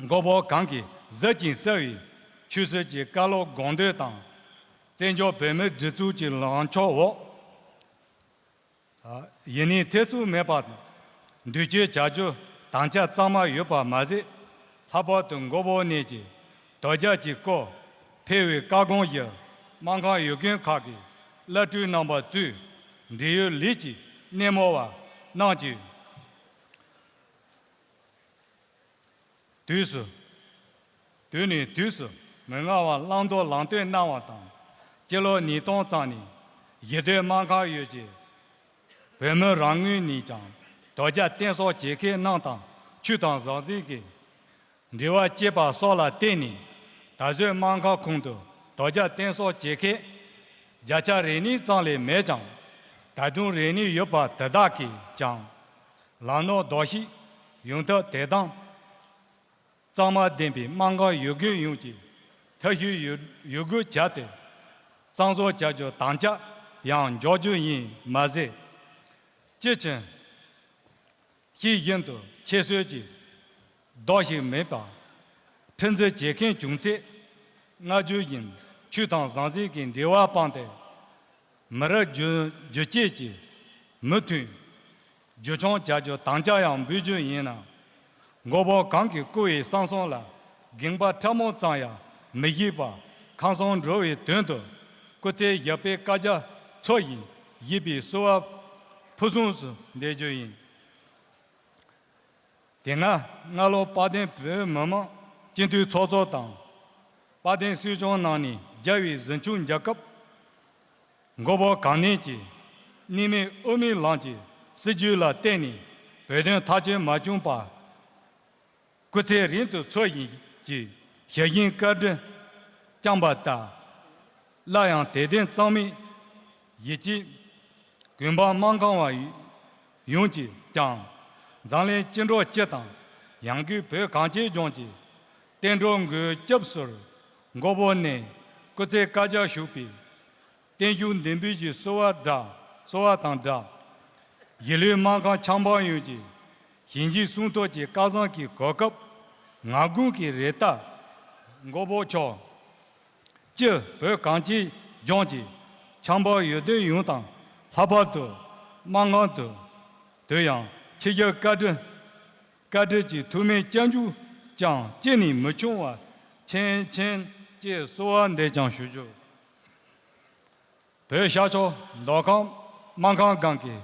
མགོན་པོ་གང་གིས་གཟི་བྱིན་གསལ་བའི་ཆོས་སྲིད་ཀྱི་བཀའ་སློབ་དགོངས་དོན་དང་། བཙན་བྱོལ་བོད་མིའི་སྒྲིག་འཛུགས་ཀྱི་ལངས་ཕྱོགས་འོག་ཡིན་ནའི་ཐེ་ཚོམ་མེད་པར་མདུན་སྐྱོད་བྱ་རྒྱུ་དམ་བཅའ་གཙང་མ་ཡོད་པ་མ་ཟད། ལྷག་པར་དུ་མགོན་པོ་ཉིད་ཀྱིས་དོལ་རྒྱལ་གྱི་སྐོར་ཕེབས་པའི་བཀའ་དགོངས་བཞིན་སྨར་ཁམས་ཡུལ་དགོན་ཁག་གི་བླ་སྤྲུལ་རྣམ་པ་གཙོས་འབྲེལ་ཡོད་ལས་ཀྱི་སྣེ་མོ་བ་རྣམས་ཀྱིས། དུས་སུ། དུས་ནས་དུས་སུ་མི་མངའ་བར་བླང་དོར་ལམ་སྟོན་གནང་བ་དང་། སྤྱི་ལོ་ཉིས་སྟོང་ཙམ་ནས་གཞིས་སྡོད་སྨར་ཁམས་ཡུལ་གྱི་བོད་མི་རང་ངོས་ནས་ཀྱང་དོལ་རྒྱལ་བསྟེན་གསོལ་བྱེད་མཁན་རྣམས་དང་ཆོས་དང་ཟང་ཟིང་གི་འབྲེལ་བ་བཅད་པ་སོགས་ལ་བརྟེན་ནས། ད་གཟོད་སྨར་ཁམས་ཁོངས་སུ་དོལ་རྒྱལ་བསྟེན་གསོལ་བྱེད་མཁན་བརྒྱ་ཆ་རེ་གཉིས་ཙམ་ལས་མེད་ཀྱང་། ད་དུང་རེ་གཉིས་ཡོད་པ་དེ་དག་གིས་ཀྱང་། ལམ་ནོར་ལྡོག་ཤེས་ཡོང་ཐབས་དད་དམ་གཙང་མ་ལྡན་པའི་སྨར་ཁམས་ཡུལ་དགོན་ཡོངས་ཀྱིས་ཐབས་ཤེས་ཡོད་ཡོད་དགུ་བྱས་ཏེ་གཙང་བཟོ་བྱ་རྒྱུ་དམ་བཅའ་ཡང་འཇོག་རྒྱུ་ཡིན་མ་ཟད། སྤྱི་ཆིངས་ ཤེས་བཞིན་དུ་ཁྱད་གསོད་ཀྱི་རྡོ་ཞིག་མེད་པར་ཁྲིམས་འཛིན་བྱེད་མཁན་བྱུང་ཚེ། སྔ་རྒྱུད་བཞིན་ཆོས་དང་ཟང་ཟིང་གི་འབྲེལ་བ་སྤངས་ཏེ། མི་རབས་བརྒྱུད་བརྒྱུད་བཅས་ཀྱི་མི་མཐུན་རྒྱུ་ཆུང་བྱ་རྒྱུ་དམ་བཅའ་ཡང་འབུལ་རྒྱུ་ཡིན་ན། མགོན་པོ་གང་གིས་བསྐུལ་བའི་གསང་གསུམ་ལ་དགོངས་པ་ཕྲ་མོ་ཙམ་ཡང་མི་བཞེས་པར་ཁམས་གསུམ་འགྲོ་བའི་དོན་དུ་སྐུ་ཚེ་བཞག་པའི་བཀའ་རྒྱ་ཚུལ་བཞིན་བཞེས་པའི་གསོལ་བ་ཕུར་གསུམ་དུ་འདེབས་རྒྱུ་ཡིན། དེ་སྔ་སྔ་ལོ་དཔལ་ལྡན་བོད་མི་མང་སྤྱི་འཐུས་ཚོགས་གཙོ་དང་། དཔལ་ལྡན་སྲིད་སྐྱོང་གནང་ནས་རྒྱལ་བའི་གཟིམ་ཆུང་རྒྱལ་ཁབ། མགོན་པོ་གང་ཉིད་ཀྱིས་གནས་མལ་དབུ་མའི་ལམ་གྱི་སྲིད་བྱུས་ལ་བརྟེན་ནས་བོད་དོན་མཐའ་གཅོད་མ་བྱུང་བར། སྐུ་ཚེ་རིང་དུ་འཚོ་བཞིན་གྱི་ཞལ་བཞེས་བཀའ་དྲིན་བསྐྱངས་པ་ལྟར། སླར་ཡང་དད་ལྡན་གཙང་མའི་ཡིད་ཀྱིས་གུས་འབངས་སྨར་ཁམས་པ་ཡོངས་ཀྱིས་ཀྱང་འཛམ་གླིང་སྤྱི་འགྲོ་སྤྱི་དང་ཡང་སྒོས་བོད་གངས་ཅན་ལྗོངས་ཀྱི་བསྟན་འགྲོ་འགོས་སྐྱབས་སུ་མགོན་པོ་ནས་སྐུ་ཚེ་བསྐལ་བརྒྱར་བཞུགས་པའི་བརྟན་བཞུགས་ལྡན་པའི་གསོལ་བ་སྒྲ་གསོལ་བ་དང་སྒྲ། གཞིས་ལུས་སྨར་ཁམས་ཆབ་འབངས་ཡོངས་ཀྱི་ཞིང་ཆེན་གསུང་ཐོག་གི་སྐལ་བཟང་གི་གོ་སྐབས་ངག་དགོངས་ཀྱི་རེ་ལྟར། མགོན་པོ་མཆོག་སྤྱི་བོད་གངས་ཅན་ལྗོངས་ཀྱི་ཆབ་འབངས་ཡོན་ཏན་ཡོངས་དང་ལྷག་པར་དུ་སྨར་ཁམས་དུ་དུ་ཡང་ཆིབས་བསྒྱུར་བཀའ་དྲིན་བཀའ་དྲིན་གྱི་ཐུགས་སྨོན་སྐྱབས་འཇུག་ཀྱང་ཅི་ནས་མི་འཆུང་བར་མཁྱེན་མཁྱེན་ཅེས་གསོལ་བ་འདེབས་ཀྱང་ཞུ་རྒྱུ། བོད་ཤར་ཕྱོགས་མདོ་ཁམས་སྨར་ཁམས་སྒང་གི་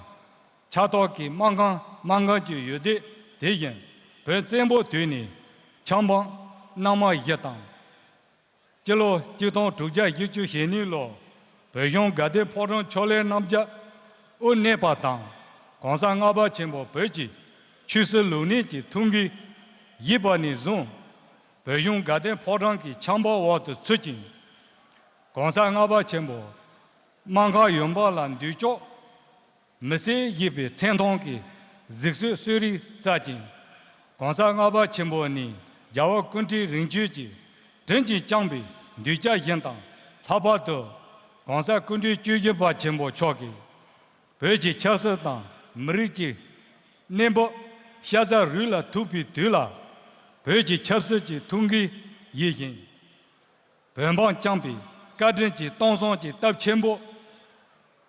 ཆབ་ཐོག་གི་སྨར་ཁམས་སྨར་ཁམས་ཀྱི་ཡུལ་སྡེ་དེ་བཞིན་བོད་བཙན་པོའི་དུས་ནས་ཆབ་འབངས་སྣ་མང་བཞི་དང་། སྤྱི་ལོ་གཅིག་སྟོང་དྲུག་བརྒྱ་བཞི་བཅུ་ཞེ་གཉིས་ལོར་བོད་གཞུང་དགའ་ལྡན་ཕོ་བྲང་ཕྱོགས་ལས་རྣམ་རྒྱལ་དབུ་གནས་པ་དང་། གོང་ས་ལྔ་པ་ཆེན་པོ་བོད་ཀྱི་ཆོས་སྲིད་ལུགས་གཉིས་ཀྱི་ཐུགས་འགན་བཞེས་པ་ནས་བཟུང་། བོད་གཞུང་དགའ་ལྡན་ཕོ་བྲང་གི་ཆབ་འབངས་འོག་ཏུ་ཚུད་ཅིང་། གོང་ས་ལྔ་པ་ཆེན་པོ་སྨར་ཁམས་ཡུལ་འབངས་ལ་མདུན་ཅོག་མི་སེར་ཞེས་པའི་མཚན་མཐོང་གི་གཟིགས་གསོལ་གསོལ་རས་སྩལ་ཅིང་། གོང་ས་ལྔ་པ་ཆེན་པོ་ནས་རྒྱལ་བ་སྐུ་ཕྲེང་རིམ་བྱོན་གྱི་དྲིན་གྱིས་བསྐྱངས་པའི་གདུལ་བྱ་བཞིན་དང་། ལྷག་པར་དུ་གོང་ས་སྐུ་ཕྲེང་བཅུ་བཞི་པ་ཆེན་པོ་མཆོག་གིས་བོད་ཀྱི་ཆབ་སྲིད་དང་མི་རིགས་ཀྱི་གནས་བབ་ཤ་ཚ་རུས་ལ་ཐུག་པའི་དུས་ལ། བོད་ཀྱི་ཆབ་སྲིད་ཀྱི་ཐུགས་འགན་བཞེས་ཤིང་། བོད་འབངས་བསྐྱངས་པའི་བཀའ་དྲིན་གྱི་སྟོང་བསམ་གྱི་སྟབས་ཆེན་པོ།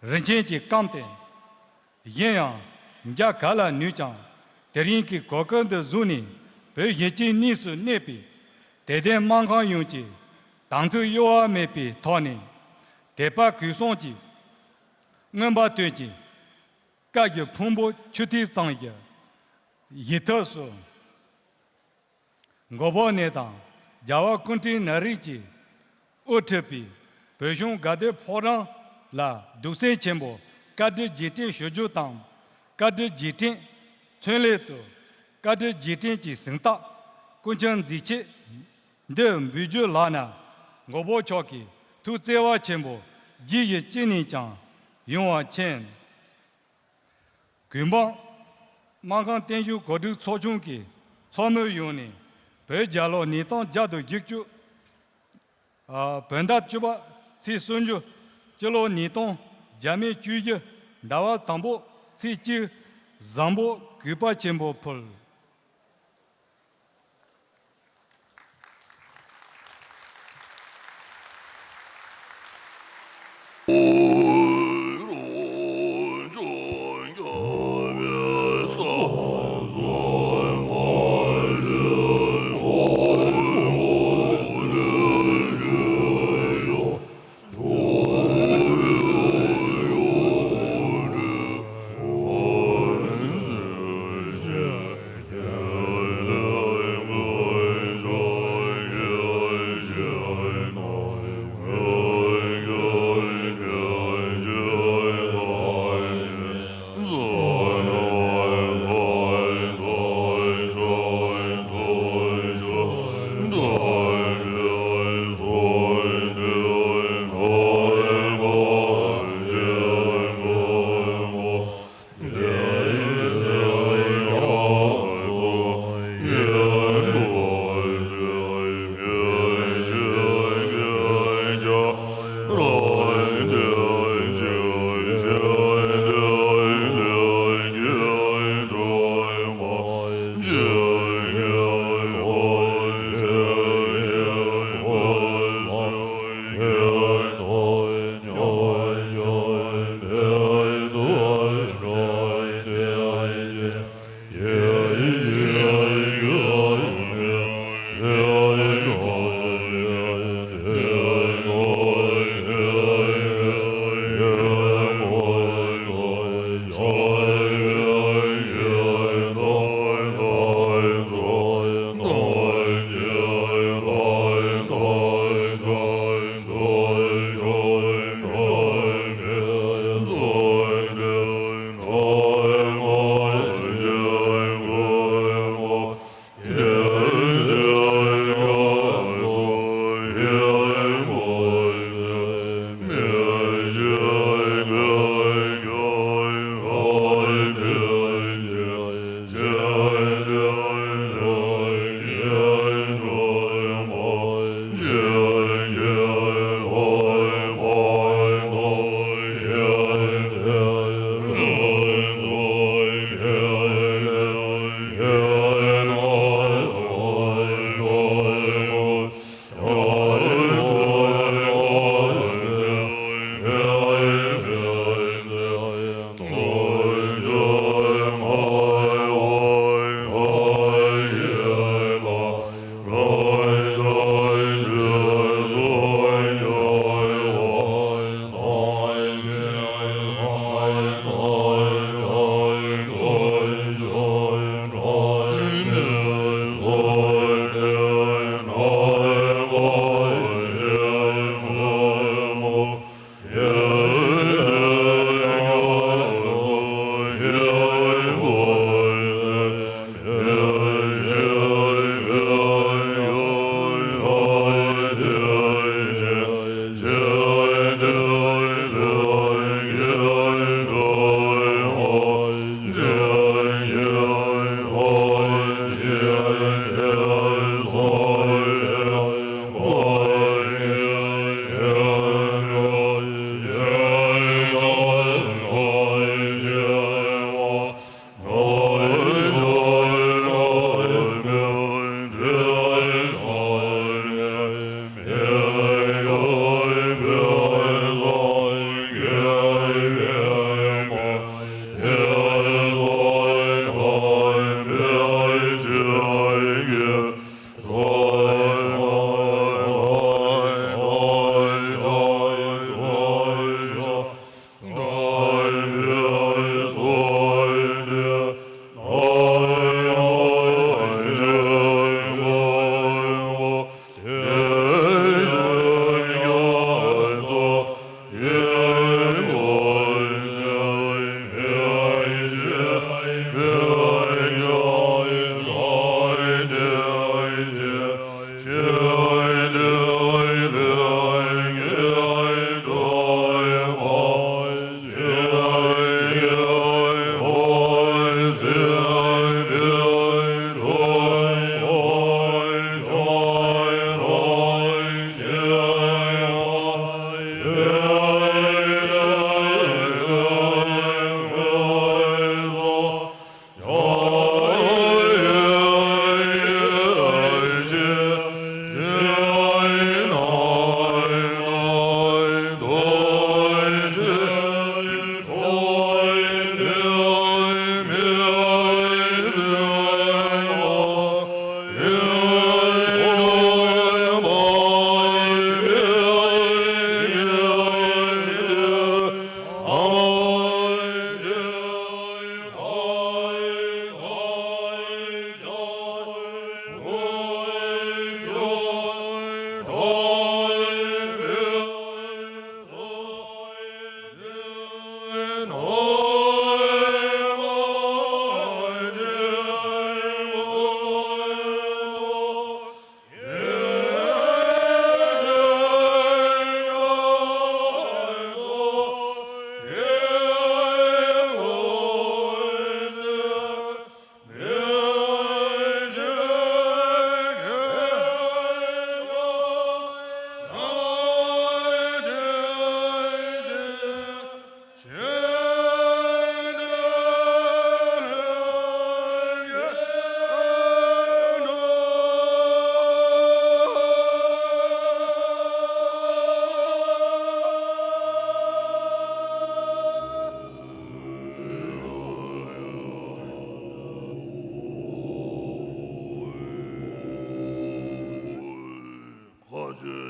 རིན་ཆེན་གྱིས་བསྐངས་ཏེ། གཞན་ཡང་འཇལ་ག་ལ་ནུས་ཀྱང་དེ་རིང་གི་གོ་སྐབས་འདི་བཟུང་ནས་བོད་གཞིས་བྱེས་གཉིས་སུ་གནས་པའི་དད་ལྡན་སྨར་ཁམས་ཡོངས་ཀྱིས་དམ་ཚིག་གཡོ་བ་མེད་པའི་ཐོག་ནས་དད་པ་གུས་གསུམ་གྱིས་མངོན་པར་བསྟོད་ཅིང་། བཀའ་བརྒྱུད་ཕུང་པོ་ཆུ་ཐིགས་ཙམ་ཞིག་ཡིག་ཐོག་སུ། མགོན་པོ་ནས་དང་རྒྱལ་བ་སྐུ་ཕྲེང་ན་རིམ་གྱིས་དབུ་ཁྲིད་པའི་བོད་གཞུང་དགའ་ལྡན་ཕོ་བྲང་ལ་གདུང་སེམས་ཆེན་པོས་བཀའ་དྲིན་རྗེས་དྲན་ཞུ་རྒྱུ་དང་། བཀའ་དྲིན་རྗེས་དྲན་མཚོན་སླད་དུ་བཀའ་དྲིན་རྗེས་དྲན་གྱི་གཟེངས་རྟགས་སྐུ་ཕྱྭ་མཛེས་ཆེད་འདི་འབུལ་རྒྱུ་ལགས་ན། མགོན་པོ་མཆོག་གི་ཐུགས་བརྩེ་བ་ཆེན་པོ་རྗེས་ཡི་ཅི་ནས་ཀྱང་ཡོང་བར་མཁྱེན། གུས་འབངས། སྨར་ཁམས་བརྟན་བཞུགས་གོ་སྒྲིག་ཚོགས་ཆུང་གི་ཚོགས་མི་ཡོངས་ནས་བོད་རྒྱལ་ལོ་ཉིས་སྟོང་བརྒྱ་དང་བཞི་བཅུ། ཨ། བོད་ཟླ་བཅུ་པ་ཚེས་སུམ་ཅུ། སྤྱི་ལོ་ཉིས་སྟོང་བརྒྱ་མེད་བཅུ་བཞི་ཟླ་བ་དང་པོ་ཚེས་གཅིག་བཟང་པོ་གུས་པ་ཆེན་པོས་ཕུལ།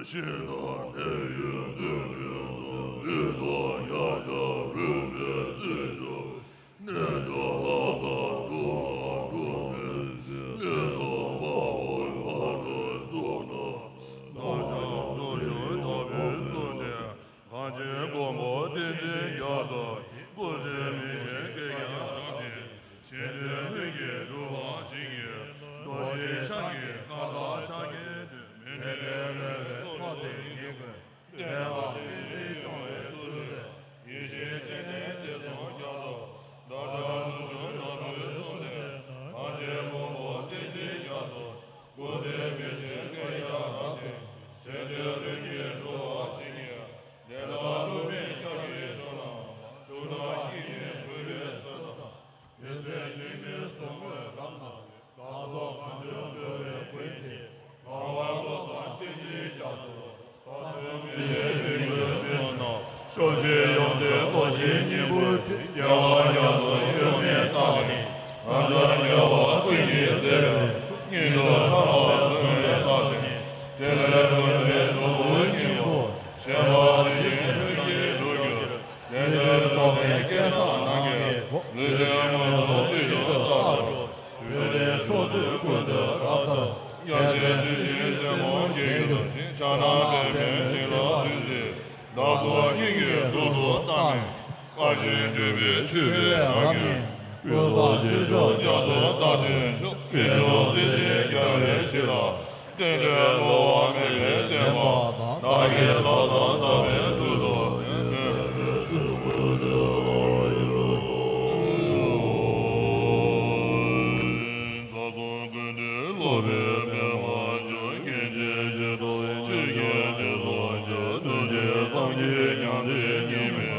ཤིང་རྟ་གནས་ཡུལ་སྟོད་ཀྱི་མདོ། ལུས་དང་ཉ་ཆ་རུས་པའི་རྩེ་འཇོམས། གནས་མཆོག་ལྷ་ས་འབྲོག་ལ་འགྲོ་མི་ཤེས། གནས་སུ་དཔའ་བོ་ཕ་རོལ་ཚུགས་ན། རྣམ་གཞག་རྫོགས་བྱང་གྲགས་པའི་གསུང་སྟེ། གངས་ཅན་མགོན་པོ་བསྟན་འཛིན་རྒྱ་མཚོ། སྐུ་ཚེ་མི་ཤིགས་བསྐལ་བརྒྱར་རབ་བརྟན། གཞན་དོན་ལྷུན་གྱིས་འགྲུབ་པར་བྱིན་གྱིས་རློབས། རྡོ་རྗེ་འཆང་གི་བཀའ་དང་ཕྱག་རྒྱའི་བསྟོད། མི་འབྲལ་མོས་པའི་ཐོག་ཏུ་ཉིད་ཀུན། བསྟན་དང་བསྟན་འཛིན་སྐྱོང་བའི་ཐུགས་རྗེ། ཡེ་ཤེས་སྤྱན་ལྡན་བདེ་སྲུང་རྒྱ་མཚོ། བདག་ཅག་རྡོ་རྗེ་དྲག་པོའི་གསུང་སྟེ། གངས་ཅན་མགོན་པོ་བསྟན་འཛིན་རྒྱ་མཚོ། སྐུ་ཚེ་མི་ཤིགས་བསྐལ་བརྒྱར་རབ་བརྟན། གཞན་དོན་ལྷུན་གྱིས་འགྲུབ་པར་བྱིན་གྱིས། བདེ་དང་ལུགས་མཐུན་སྐྱབས་ཀྱི་མཆོག་རྣམས། ཕྱུག་དང་སྐྱིད་ནི་གུས་པས་གསོལ་ལོ། མི་ཚེ་སྙིགས་མའི་བཟང་མོས་རབ་གནང་བའི། བདག་སོགས་གངས་ལྗོངས་འགྲོ་བའི་མགོན་གྱི། ངག་དབང་བློ་བཟང་བསྟན་འཛིན་རྒྱ་མཚོ། ས་གསུམ་མི་ཤེས་སྤྲིན་དཀར་སྟོན་ནོ། ཕྱོགས་བཞིར་ཡོངས་འདུས་རྡོ་རྗེའི་སྙིང་པོ་བྲི། རྒྱལ་བ་རྒྱ་མཚོ་གཡོ་མེད་རྟག་བརྟན། ང་བཅས་རྒྱལ་བ་ཀུན་གྱིས་མཛེས་པའི། སྙིང་དུ་ཕྲ་མོ་བཟུང་བའི་རྟགས་ཅན། འཕྲིན་ལས་མགོན་པོའི་ནོར་བུའི་སྙིང་པོ། གཞན་ཕན་ཇི་བཞིན་ལྷུན་གྱིས་གྲུབ་གྱུར། དེང་འདིར་རྫོགས་པའི་སྐལ་བཟང་རྣམ་རྒྱལ་པོ། ལུས་ཅན་མངོན་སུམ་སྤྱོད་འཇུག་རྟག་ཏུ། བོད་དོན་ཕྱོགས་བསྡུས་ཀུན་ཏུ་རབ་དར། རྒྱལ་བསྟན་ཚུལ་བཞིན་རྩེ་མོ་རྒྱས་གྱུར་ཅིག་ཕྱག་ན་པདྨོས་བྱིན་རླབས་བདུད་རྩིའི། བདག་སོགས་སྙིང་གི་གཟུགས་སུ་བལྟམས་ནས། དཀའ་ཞིང་སྤྲུལ་པའི་མཆོད་པའི་རབ་བརྙེས། ཀུན་བཟང་ཆོས་སྐྱོང་རྒྱ་མཚོ་རྟག་བརྟན་ཤོག་དཀོན་མཆོག་སྲས་བཅས་རྒྱལ་བའི་བྱིན་རླབས། རྟེན་འབྲེལ་བསླུ་བ་མེད་པའི་བདེན་པ་དང་། བདག་གིས་ལྷག་བསམ་དག་པའི་ཐུགས་སུ་ཆུད། ས་གསུམ་ཀུན་འདུས་སློབ་དཔོན་པདྨ་འབྱུང་། མཁན་ཆེན་ཞི་ཁྲོ་ཆོས་ཀྱི་རྗེ་སོགས་ཀྱི། གདུལ་བྱ་སངས་རྒྱས་མྱང་འདས་གཉིས་མེད།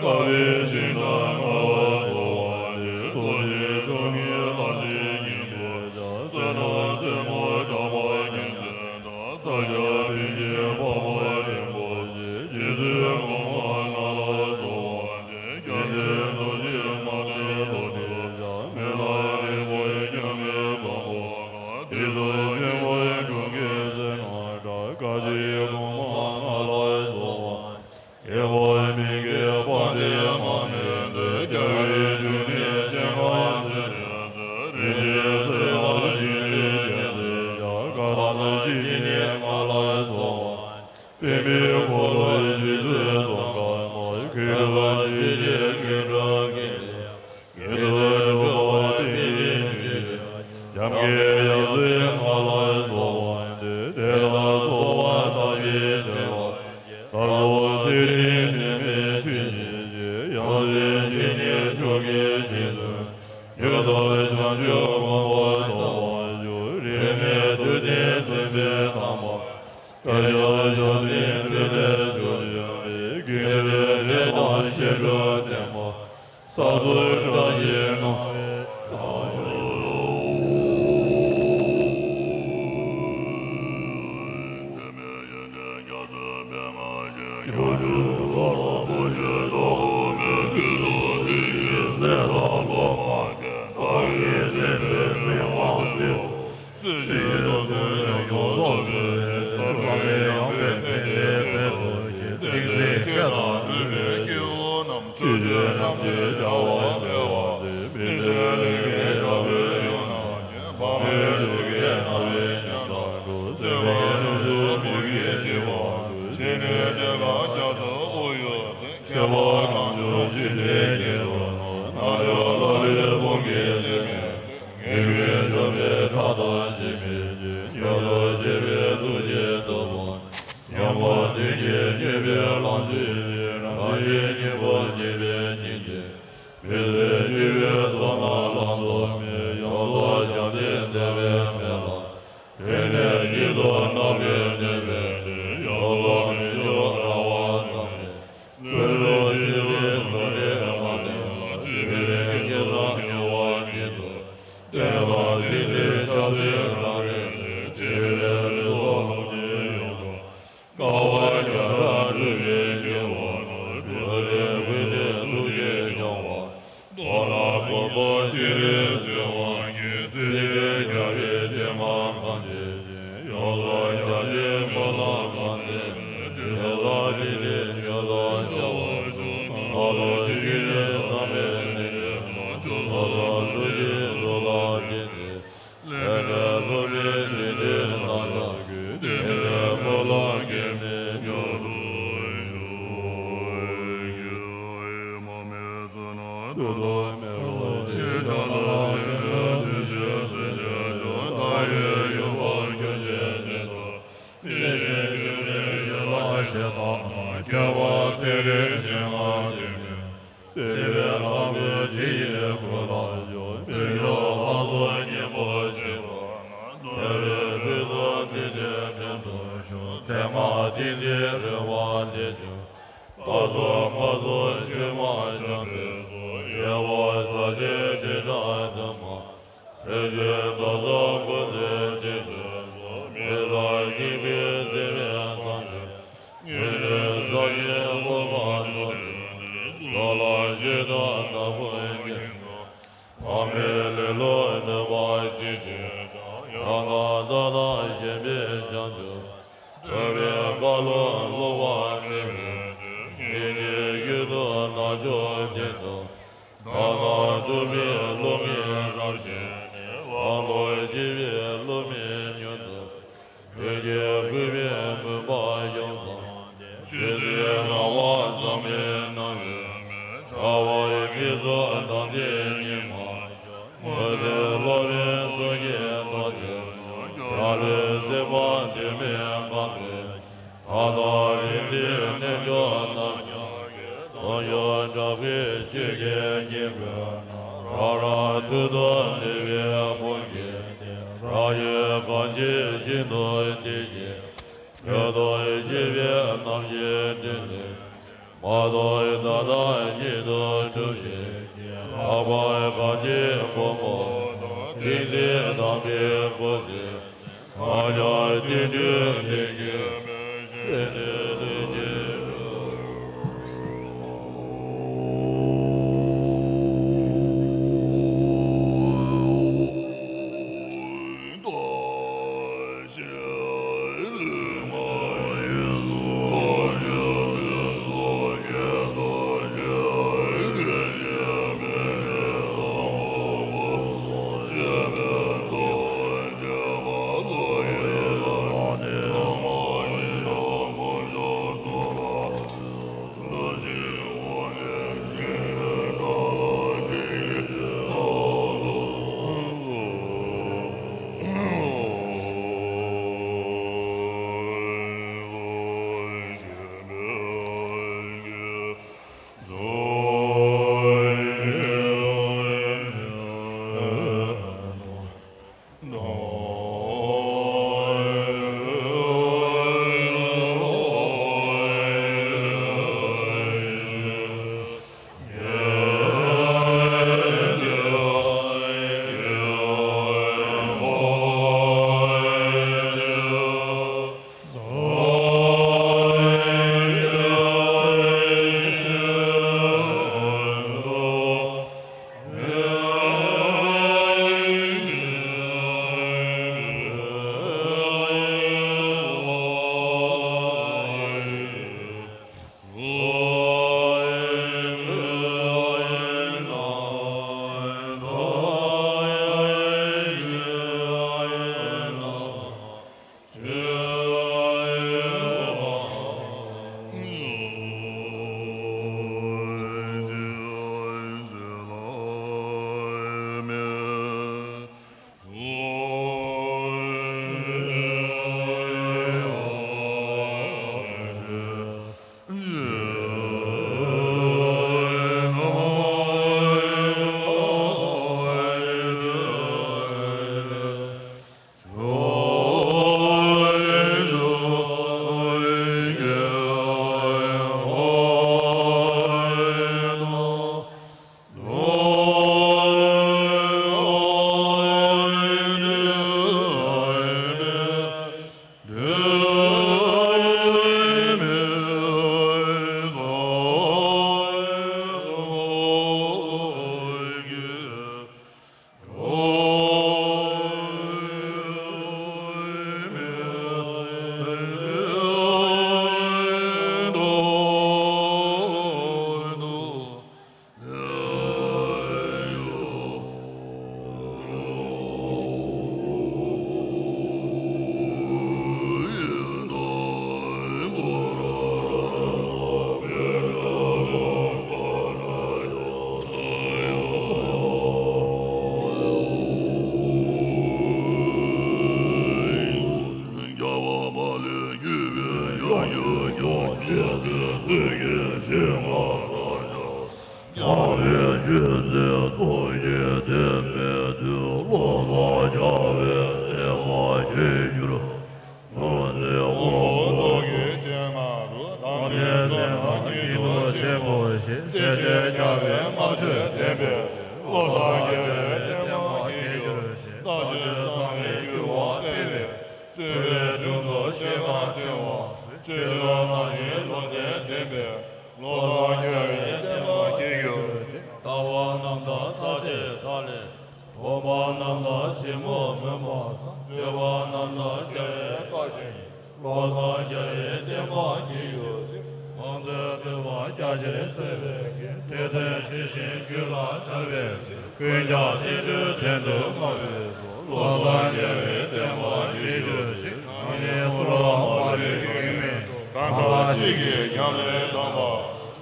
དཀའ་བའི་ཞིང་དང་མངའ་བ་སྩོལ་བ་ཡི། རྡོ་རྗེ་འཆང་གི་ལྷ་ཆེན་སྙིང་པོ་རྒྱ། བསོད་ནམས་རྩེ་མོ་གྲགས་པ་མཁྱེན་བརྩེ་དང་། ས་སྐྱ་པཎ་ཆེན་ཕག་མོ་རིན་པོ་ཆེ། རྗེ་བཙུན་གོང་མ་ལྔ་ལ་སོགས་པ་སྟེ། མཁྱེན་བརྩེ་རྡོ་རྗེ་མ་ལྡན་བློ་གྲོས་འཆང་། མི་ལ་རིང་པོའི་མཉམ་མེད་མགོན་པོ་ལ། དེ་ཚོ་ཆེན་པོའི་དྲུང་གི་གསེར་སྔགས་གྲགས། བཀའ་བརྒྱུད་གོང་མ་ལྔ་ལ་སོགས་པ། རྒྱལ་བ་མི་བསྐྱོད་དཔལ་ལྡན་དམག་མི་ཚོས། རྒྱལ་བའི་འབྱུང་གནས་སྤྱན་སྔར་མཛད་པའི་ཚེ། རིན་ཆེན་གསེར་ལ་བཞེས་ནས་རྒྱལ་སྲིད་ཞབས། བཀའ་དང་བཞི་ནི་ལྔ་ལ་སོགས་པ། བསྟན་པའི་འཁོར་ལོ་རྗེ་བཙུན་ཙོང་ཁ་པ། མཁས་གྲུབ་ཆོས་ཀྱི་རྒྱན་དྲུག་གིས། དགེ་ཚུལ་གྲུབ་པ་བསྟན་པའི་ཆོས་ཀྱི། རྒྱབ་འགལ་ཡང་སྲིད་ལྔ་ལ་སོགས་པ་སྟེ། དེ་ལ་སོགས་པ་དག་གིས་བྱེད་པ། ལྟ་བུ་ཚེ་རིང་ནད་མེད་ཆོས་ཀྱི་རྗེ། ཡང་སྲིད་བཞི་ནི་མཆོག་གི་རྗེ་བཙུན། མྱུར་དུ་བྱང་ཆུབ་མངོན་པར་རྟོགས་པར་ཤོག་རིས་མེད་དུས་ལྡན་སྟོན་པའི་དམ་པ། བཀའ་ཤག་ཞབས་བརྟན་འཕྲིན་ལས་མཆོག་ཡོད་པའི། དགེ་འདུན་སྡེ་དང་བཤད་སྒྲུབ་བསྟན་པ། ས་སུ་བཀྲ་ཤིས་གནང་བའི་བདག་ཡོད། སྲིད་ཞིའི་རྡོ་རྗེ་ཡང་དག་རྫོགས་པའི། ཡང་དག་ཡངས་པའི་སྟེང་ནས་འཕེལ་དུ་གྱུར། ཏིང་འཛིན་སྐད་དང་སྤྲུལ་པའི་སྐྱེ་བོ་རྣམས། ཆོས་སྤྱོད་རྣམས་ཀྱི་བྱ་བ་སྤེལ་བར་མཛད། མི་ཚེ་ལེགས་བརྒྱའི་དྲག་པོའི་ཡུམ་རྣམས་ཀྱིས། འཕགས་མའི་ཐུགས་ཀའི་རྣ་བའི་སྙན་དང་འགྲོགས། བརྩེ་བའི་ལུས་སུ་མི་བསྐྱོད་འཆི་བ་སྒྲོལ། ཞི་གནས་གདན་ཁ་རྒྱ་མཚོའི་དབུས་སུ་མཛེས། ཁྱད་པར་གང་བྱུང་ཆུ་འདྲའི་སྐྱེས་བུ་རྣམས། རྣལ་འབྱོར་ལྷ་རིས་བུམ་གྱི་རྩེ་ནས། ངེས་པའི་འབྱུང་པོའི་ཕྲག་དོག་ཞི་མི་བྱེད། མྱུར་དུ་བྱེད་པའི་ཐུགས་རྗེའི་སྟོབས་པོ། ཉོན་མོངས་གདོན་གྱིས་མྱོས་པའི་ལམ་ཆེན་ཡི། རང་བཞིན་སྙིང་པོ་རྙེད་པའི་སྙིང་རྗེ། མི་བཟོད་སྤྱོད་པའི་བསོད་ནམས་ལམ་དུ་མེད། ཡོངས་རྫོགས་བྱང་སེམས་མཛད་པའི་མེ་ལ། རིང་ནས་ཉིད་དུ་རྣམ་པར་གནས་པའི་ཚེ། ཡོངས་སུ་མི་འཇོམས་རང་དབང་ཐོབ་ནས། ལྷོད་ལྷོད་ཆུ་སྲིན་གསུམ་ལས་མ་ཐར། བཅོས་མིན་སྐལ་བཟང་མྱུར་བར་ཉིད་དུ། བསྟན་དང་ཚིག་རྩིས་ཕྱག་འཚལ་རང་རིག་ལས། ཆེ་བའི་རིགས་སུ་ལྷུང་བྱེད་ཡོངས་སུ། དཀའ་བ་བརྒྱ་ཕྲག་སྒྲོལ་བའི་སྐྱེ་བོ་རྣམས། སྒྲོལ་བའི་སྐུ་ལྡན་ཐུགས་རྗེས་སྐྱོང་བ། མདོར་ན་མགོན་པོ་སྤྱན་རས་གཟིགས་དབང་གིས། སྲིད་ཞིའི་རྒྱལ་བའི་སྤྱན་སྔར་གང་མཛད་ཅིང་། ཡོངས་སུ་རྒྱ་ཆེན་ཀུན་ལ་གང་གནས། ལས་ཉོན་དང་བཤགས་པ། ཨ་ལོ་ཆོས་ཀྱི་བསམ་པས་ནི། ལྷག་པར་ཐུགས་རྗེས་རྫོགས་ལ་བརྟེན་ཏེ། ལས་འབྲས་ཐོབ་པའི་ལས་དེ་རྣམས་ཀྱང་། དེ་ནས་འཁོར་ལོ་བརྒྱ་མེད་མྱུར་དུ་ཞུགས། མ་སྨད་བསོད་ནམས་ཐོབ་ཏུ་མེད་པ་དེས། ཕྱག་ན་རྡོ་རྗེ་སེམས་ཅན་མཆོག། མཐའ་ཡས་ཡུམ་བར་ཁྱབ་བྱེད་ནི་དང་། དེ་བཞིན་སྒྱུ་མའི་ཡུལ་ལ་གཤེགས་པ་ན། ཁྱད་པར་ཚེ་རིང་ཞིང་མངའ་སྟོབས་ལྡན། བརྩེ་བའི་ལྷ་མོས་དེ་ཡི་སྐུ་ལ་ཕྱོགས། པད་འོག་ལྷ་ཚོགས་སྙིང་པོར་བཞེངས་པ་ན། ཐུབ་པའི་ཕུན་སུམ་ཚོགས་པའི་ཏིང་འཛིན་རབ་ཏུ་བྱུང་། མཚན་མ་ཏིང་འཛིན་རོལ་པ་ལས་བྱུང་། སྐལ་གསུམ་མངའ་གསུམ་ཕྱོགས་མང་འཇོམས་པའི་ཚོགས། རྒྱལ་བ་སྲས་བཅས་དྲི་བྲལ་འདུས་མ། རིན་ཆེན་གདུང་སེམས་སྐུ་ཚེ་རྗེས་སུ་བཟུང་། མི་ལ་སྙིང་པོའི་བརྩེ་བའི་སངས་རྒྱས། ཉེ་གནས་ཚངས་ཞིང་སྔོན་མ་ནོར་ལུས་ནས། སོགས་ལ་ཞིག་ཏུ་ནམ་མཁའི་མཉམ་དུ། ཐོགས་མེད་ལེ་ལོ་ནུས་པ་ཅི་ཆེ་ཡང་། ཡང་དག་བདག་དང་གཞན་ཕན་བྱང་ཆུབ། ཐུབ་པའི་བཀའ་ལུང་སླུ་བ་མེད་པའི་ཚུལ། སྙིང་རྗེའི་ཡུལ་དུ་རྣལ་འབྱོར་སྟེང་དུ། ཐ་ན་ཐུབ་པའི་བློ་ངན་རབ་བཞེངས་ནས། དབང་ལུང་ཞི་བའི་བློ་མིག་མྱུར་དུ། ཆོས་ཀྱི་སྐུད་པས་མུན་པ་ཡོངས་གང་སྟེ། ཆོས་ཚུལ་སྣང་བ་ཟག་མེད་སྣང་བའི་མེ། འཆར་བའི་མིག་གསུམ་དམ་ཚིག་གཉིད་མ་ཞུགས། མུན་སེལ་སློབ་དཔོན་གཙུག་གི་ཐུགས་རྗེ་ཆུང་། རང་ལུས་སེམས་དཔའ་འདུན་མའི་ཁང་པའི། མཐའ་དང་རིམ་བརྩེགས་རྣལ་འབྱོར་རྣམས་ཀྱང་། སྟོང་ཕྲག་དྲག་པོའི་ཆོས་ཀྱི་སྙིང་པོའི་ནང་། རང་རང་ཐུགས་དང་ནུས་པའི་དཔུང་གིས། རང་ཡུལ་གང་ཇི་བཞིན་དུ་བསྟན་ཅིང་། ཡོད་དོ་ཞེས་པའི་རྣམ་ཤེས་སྤྲིན་ལས། མ་རྟོགས་ད་ལྟ་ཉིད་དུ་གྲུབ་ཤིང་། ལྷག་པར་གང་ཇི་སྒོ་མོ་དང་། ཏིང་འཛིན་དམ་པའི་སྐུ་ཚེ། ཕྱག་རྒྱ་རྟེན་འབྲེལ་ལྷུན་གྱིས་གྲུབ། ཞེས་ནས་ལྷུན་གྱིས་གྲུབ། སྲིད་ཀྱི་ཞིང་ཁམས་རབ་འབྱམས། རྒྱལ་བའི་རྒྱུད་ཚེ་རྡོ་རྗེ་ལྡན་པའི་མཐུས། བློ་བཟང་རྒྱལ་བའི་བསྟན་པ་རྒྱས་གྱུར། ཅིག །ལྷ་ཆེན་ལྔ་རུ་དམ་པའི་ཚོགས་རྣམས་སྙིང་པོ་ཆེན་པོ་ཞེས། སྲས་ཆེན་རྒྱལ་བའི་སྔགས་བརྗོད་བདེན་པའི་ཚིག །བློ་བཟང་རྒྱལ་བའི་བསྟན་པ་རྒྱས་གྱུར་ཅིག །ལྟ་སྤྱོད་གཙང་མའི་འགྱུར་བ་སྤེལ་བའི་ཚིག །ཐུབ་པའི་དྲུང་དུ་ཤེས་པ་སྤྲིང་བ་ཚིག །ཆོས་སྐུ་ནང་བཞིན་ལུང་བསྟན་བདེན་པའི་ཚིག །བློ་བཟང་རྒྱལ་བའི་བསྟན་པ་རྒྱས་གྱུར་ཅིག །ལྟ་བ་རྣམ་དག་ལྟ་བྱེད་ཐ་ལེ། སྒོམ་པ་རྣམ་དག་ཆེན་མོ་མུན་པ་སེལ། སྤྱོད་པ་རྣམ་དག་རྒྱལ་བའི་བཀའ་བཞིན། བློ་བཟང་རྒྱལ་བའི་བསྟན་པ་རྒྱས་གྱུར་ཅིག །ལོངས་སྤྱོད་སྤྱོད་པ་རྒྱ་ཆེར་སྤེལ་བའི་ཚིག །དེ་དོན་ཇི་བཞིན་རྒྱུད་ལ་འཆར་བའི་ཚིག །ཀུན་ཀྱང་བསྟན་འགྲོའི་དོན་དུ་སྨྲ་བའི་ཚིག །བློ་བཟང་རྒྱལ་བའི་བསྟན་པ་རྒྱས་གྱུར་ཅིག །གྲངས་ཅན་གསུང་རབ་མ་ལུས་རྒྱུན་མི་ཆད། གང་ཟག་གཅིག་གིས་ཉམས་ལེན་དམ་པ།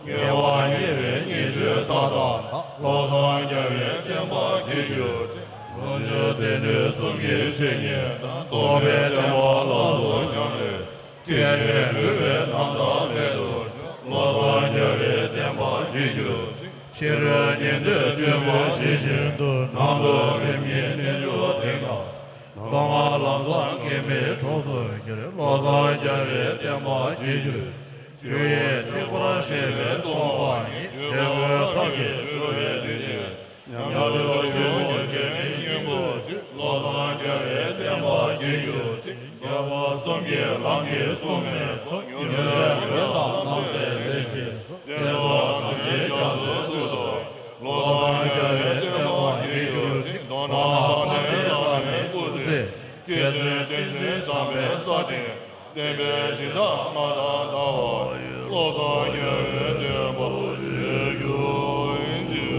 ངེས་པ་རྙེད་པའི་རྙེད་བཅུད་མཐའ་དག་དང་། བློ་བཟང་རྒྱལ་བའི་བསྟན་པ་རྒྱས་གྱུར་ཅིག །ལོངས་སྤྱོད་རྟེན་འབྲེལ་གསུམ་གྱི་འཆད་ཉན་དང་། རྟོགས་པའི་བསྟན་པ་ལ་སོགས་ཉམས་ལེན། སྐད་ཅིག་འགྲུབ་པའི་རྣམ་གྲངས་མེད་དོ་ཅོག །བློ་བཟང་རྒྱལ་བའི་བསྟན་པ་རྒྱས་གྱུར་ཅིག །ཕྱི་རོལ་ཉན་ཐོས་ཆེན་པོ་ཇི་བཞིན་དུ། ནང་དུ་རིམ་གཉིས་རྣལ་འབྱོར་སྡེ་ལྔ། མདོ་སྔགས་ལམ་བཟང་མཁྱེན་པའི་གྲོགས་སུ་འགྱུར། བློ་བཟང་རྒྱལ་བའི་བསྟན་པ་རྒྱས་གྱུར་ཅིག །ཆོས་དབྱིངས་གཅིག་པར་ཤེས་པའི་སྟོང་པ་ཉིད། འབྲས་བུ་ཐབས་ཀྱིས་སྒྲུབ་པའི་དོན་ཡོད་ཅིག །ཉམས་སུ་ཆོས་ཀྱི་སྙིང་པོ་ཅིག །བློ་བཟང་རྒྱལ་བའི་བསྟན་པ་རྒྱས་གྱུར་ཅིག །རྒྱལ་པོ་གསུམ་གྱི་ལམ་གྱིས་གསུངས་པའི་ཚོགས། མྱུར་བའི་གོས་དང་རྣམ་སྲས་ལེགས་བཞེས་སུ། བསྟན་སྲུང་དམ་ཅན་རྒྱ་མཚོའི་སྐུ་ཐོག །བློ་བཟང་རྒྱལ་བའི་བསྟན་པ་རྒྱས་གྱུར་ཅིག །མདོར་ན་དཔལ་ལྡན་བླ་མའི་སྐུ་ཚེ། མཁས་བཙུན་བསྟན་འཛིན་དམ་པའི་ས་སྟེང་། བསྟན་པའི་སྦྱིན་བདག་མངའ་ཐང་དར་བ་ཡི། བློ་བཟང་རྒྱལ་བའི་བསྟན་པ་རྒྱས་གྱུར་ཅིག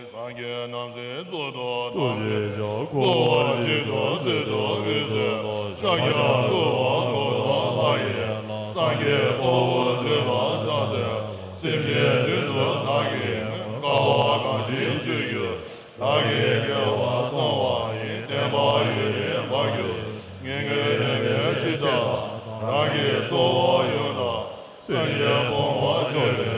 །སངས་རྒྱས་རྣམ་སྲས་གཙུག་ཏོར་དང་། ཐུགས་རྗེའི་ཞབས་འཁོར་བ་གཅིག་ཏུ་བསྲེས་སུ་དབུས་སུ་ལྷོ། ཤཱཀྱ་ཐུབ་པ་གཽ་ཏ་ལ་ཡི་ལག །སངས་རྒྱས་དཔའ་བོ་བདུད་ལ་ཕྱག་འཚལ་ལོ། སེམས་ཅན་དོན་དུ་བདག་གིས་དཀའ་བ་གང་ཞིག་སྤྱོད་གྱུར། བདག་གིས་དགེ་བ་གཏོང་བ་ཡི། བསྟན་པ་ཡུན་རིང་འབར་གྱུར། ངན་སྐྱུགས་ནད་མེད་འཆི་ཆ་དང་། བདག་གི་ཚོགས་པ་ཡོངས་དག །སེམས་ཅན་ཕོངས་པ་སྐྱོབ་པའི་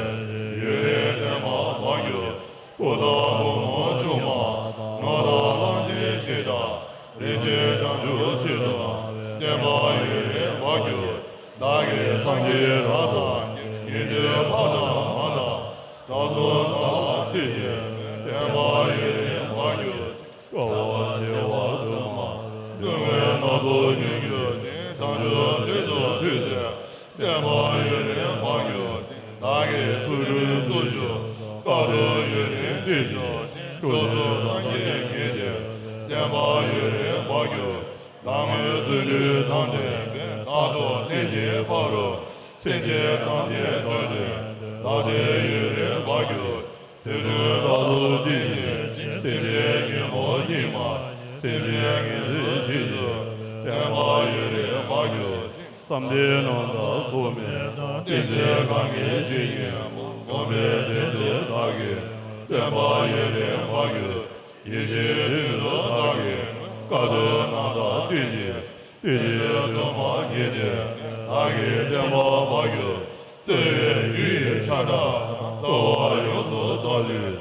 ཡུན་རིང་བསྟན་པ་འབར་གྱུར། བུ་དང་བུ་མོ་ཆུང་མ་དང་། ནོར་དང་གླང་ཆེན་ཞིང་དང་། རིན་ཆེན་བྱང་ཆུབ་ཆོས་དང་། བསྟན་པ་ཡུན་རིང་འབར་གྱུར། བདག་གིས་སངས་རྒྱས་རབ་སངས་རྒྱས། ཉན་ཐོས་ཕ་དང་མ་དང་། དྲང་སྲོང་བདག་ལ་ཆོས་བཤད། བསྟན་པ་ཡུན་རིང་འབར་གྱུར་ཅིག །དགྲ་བོ་ཆེ་བ་དུ་མ། གདུང་བའི་ནགས་ཚལ་མྱུར་འགྱུར་ཅིག །བྱང་ཆུབ་མདུན་དུ་ཐོན་ཚེ། བསྟན་པ་ཡུན་རིང་འབར་གྱུར་ཅིག །བདག་གིས་ཚུལ་ཁྲིམས་སྲུང་ཞིང་། དཀའ་ཐུབ་ཡུན་རིང་བསྟེན་ཞིང་། མཆོག་ཐུན་སངས་རྒྱས་བསྐྱེད་དེ། བསྟན་པ་ཡུན་རིང་འབར་གྱུར། བདག་མོས་བརྩོན་འགྲུས་དང་ལྡན་པས། རྟག་ཏུ་བསྟན་ཞིང་ཕ་རོལ། སེམས་ཅན་ཐམས་ཅད་དོན་དུ། བདག་བསྟན་ཡུན་རིང་འབར་གྱུར། ཚུལ་ཁྲིམས་རྟག་ཏུ་བསྟེན་ཞིང་། སེམས་ཅན་ཉོན་མོངས་སྙིགས་མ། སེམས་ཅན་ངན་སེམས་ཞི་ཞིང་། བསྟན་པ་ཡུན་རིང་འབར་གྱུར་ཅིག །བསམ་གཏན་རྣམ་དག་ཚོགས་མི་དང་། བསྟན་འཛིན་གང་གི་བཤེས་གཉེན་པོ། སྒོམ་པའི་དོན་དུ་བདག་གིས། བསྟན་པ་ཡུན་རིང་འབར་གྱུར། ཡེ་ཤེས་དོན་དུ་བདག་གིས། དཀའ་ཐུབ་རྣམ་དག་བསྟེན་ཅིང་། བསྟན་བཅོས་དུ་མ་བསྙེན་ཏེ། བདག་གི་བསྟན་པ་འབར་གྱུར། བརྩེ་བའི་རྒྱུ་ཡི་ཆགས་སྒྲ་དང་། རྩོལ་བ་ཡོངས་སུ་དག་ཅིང་།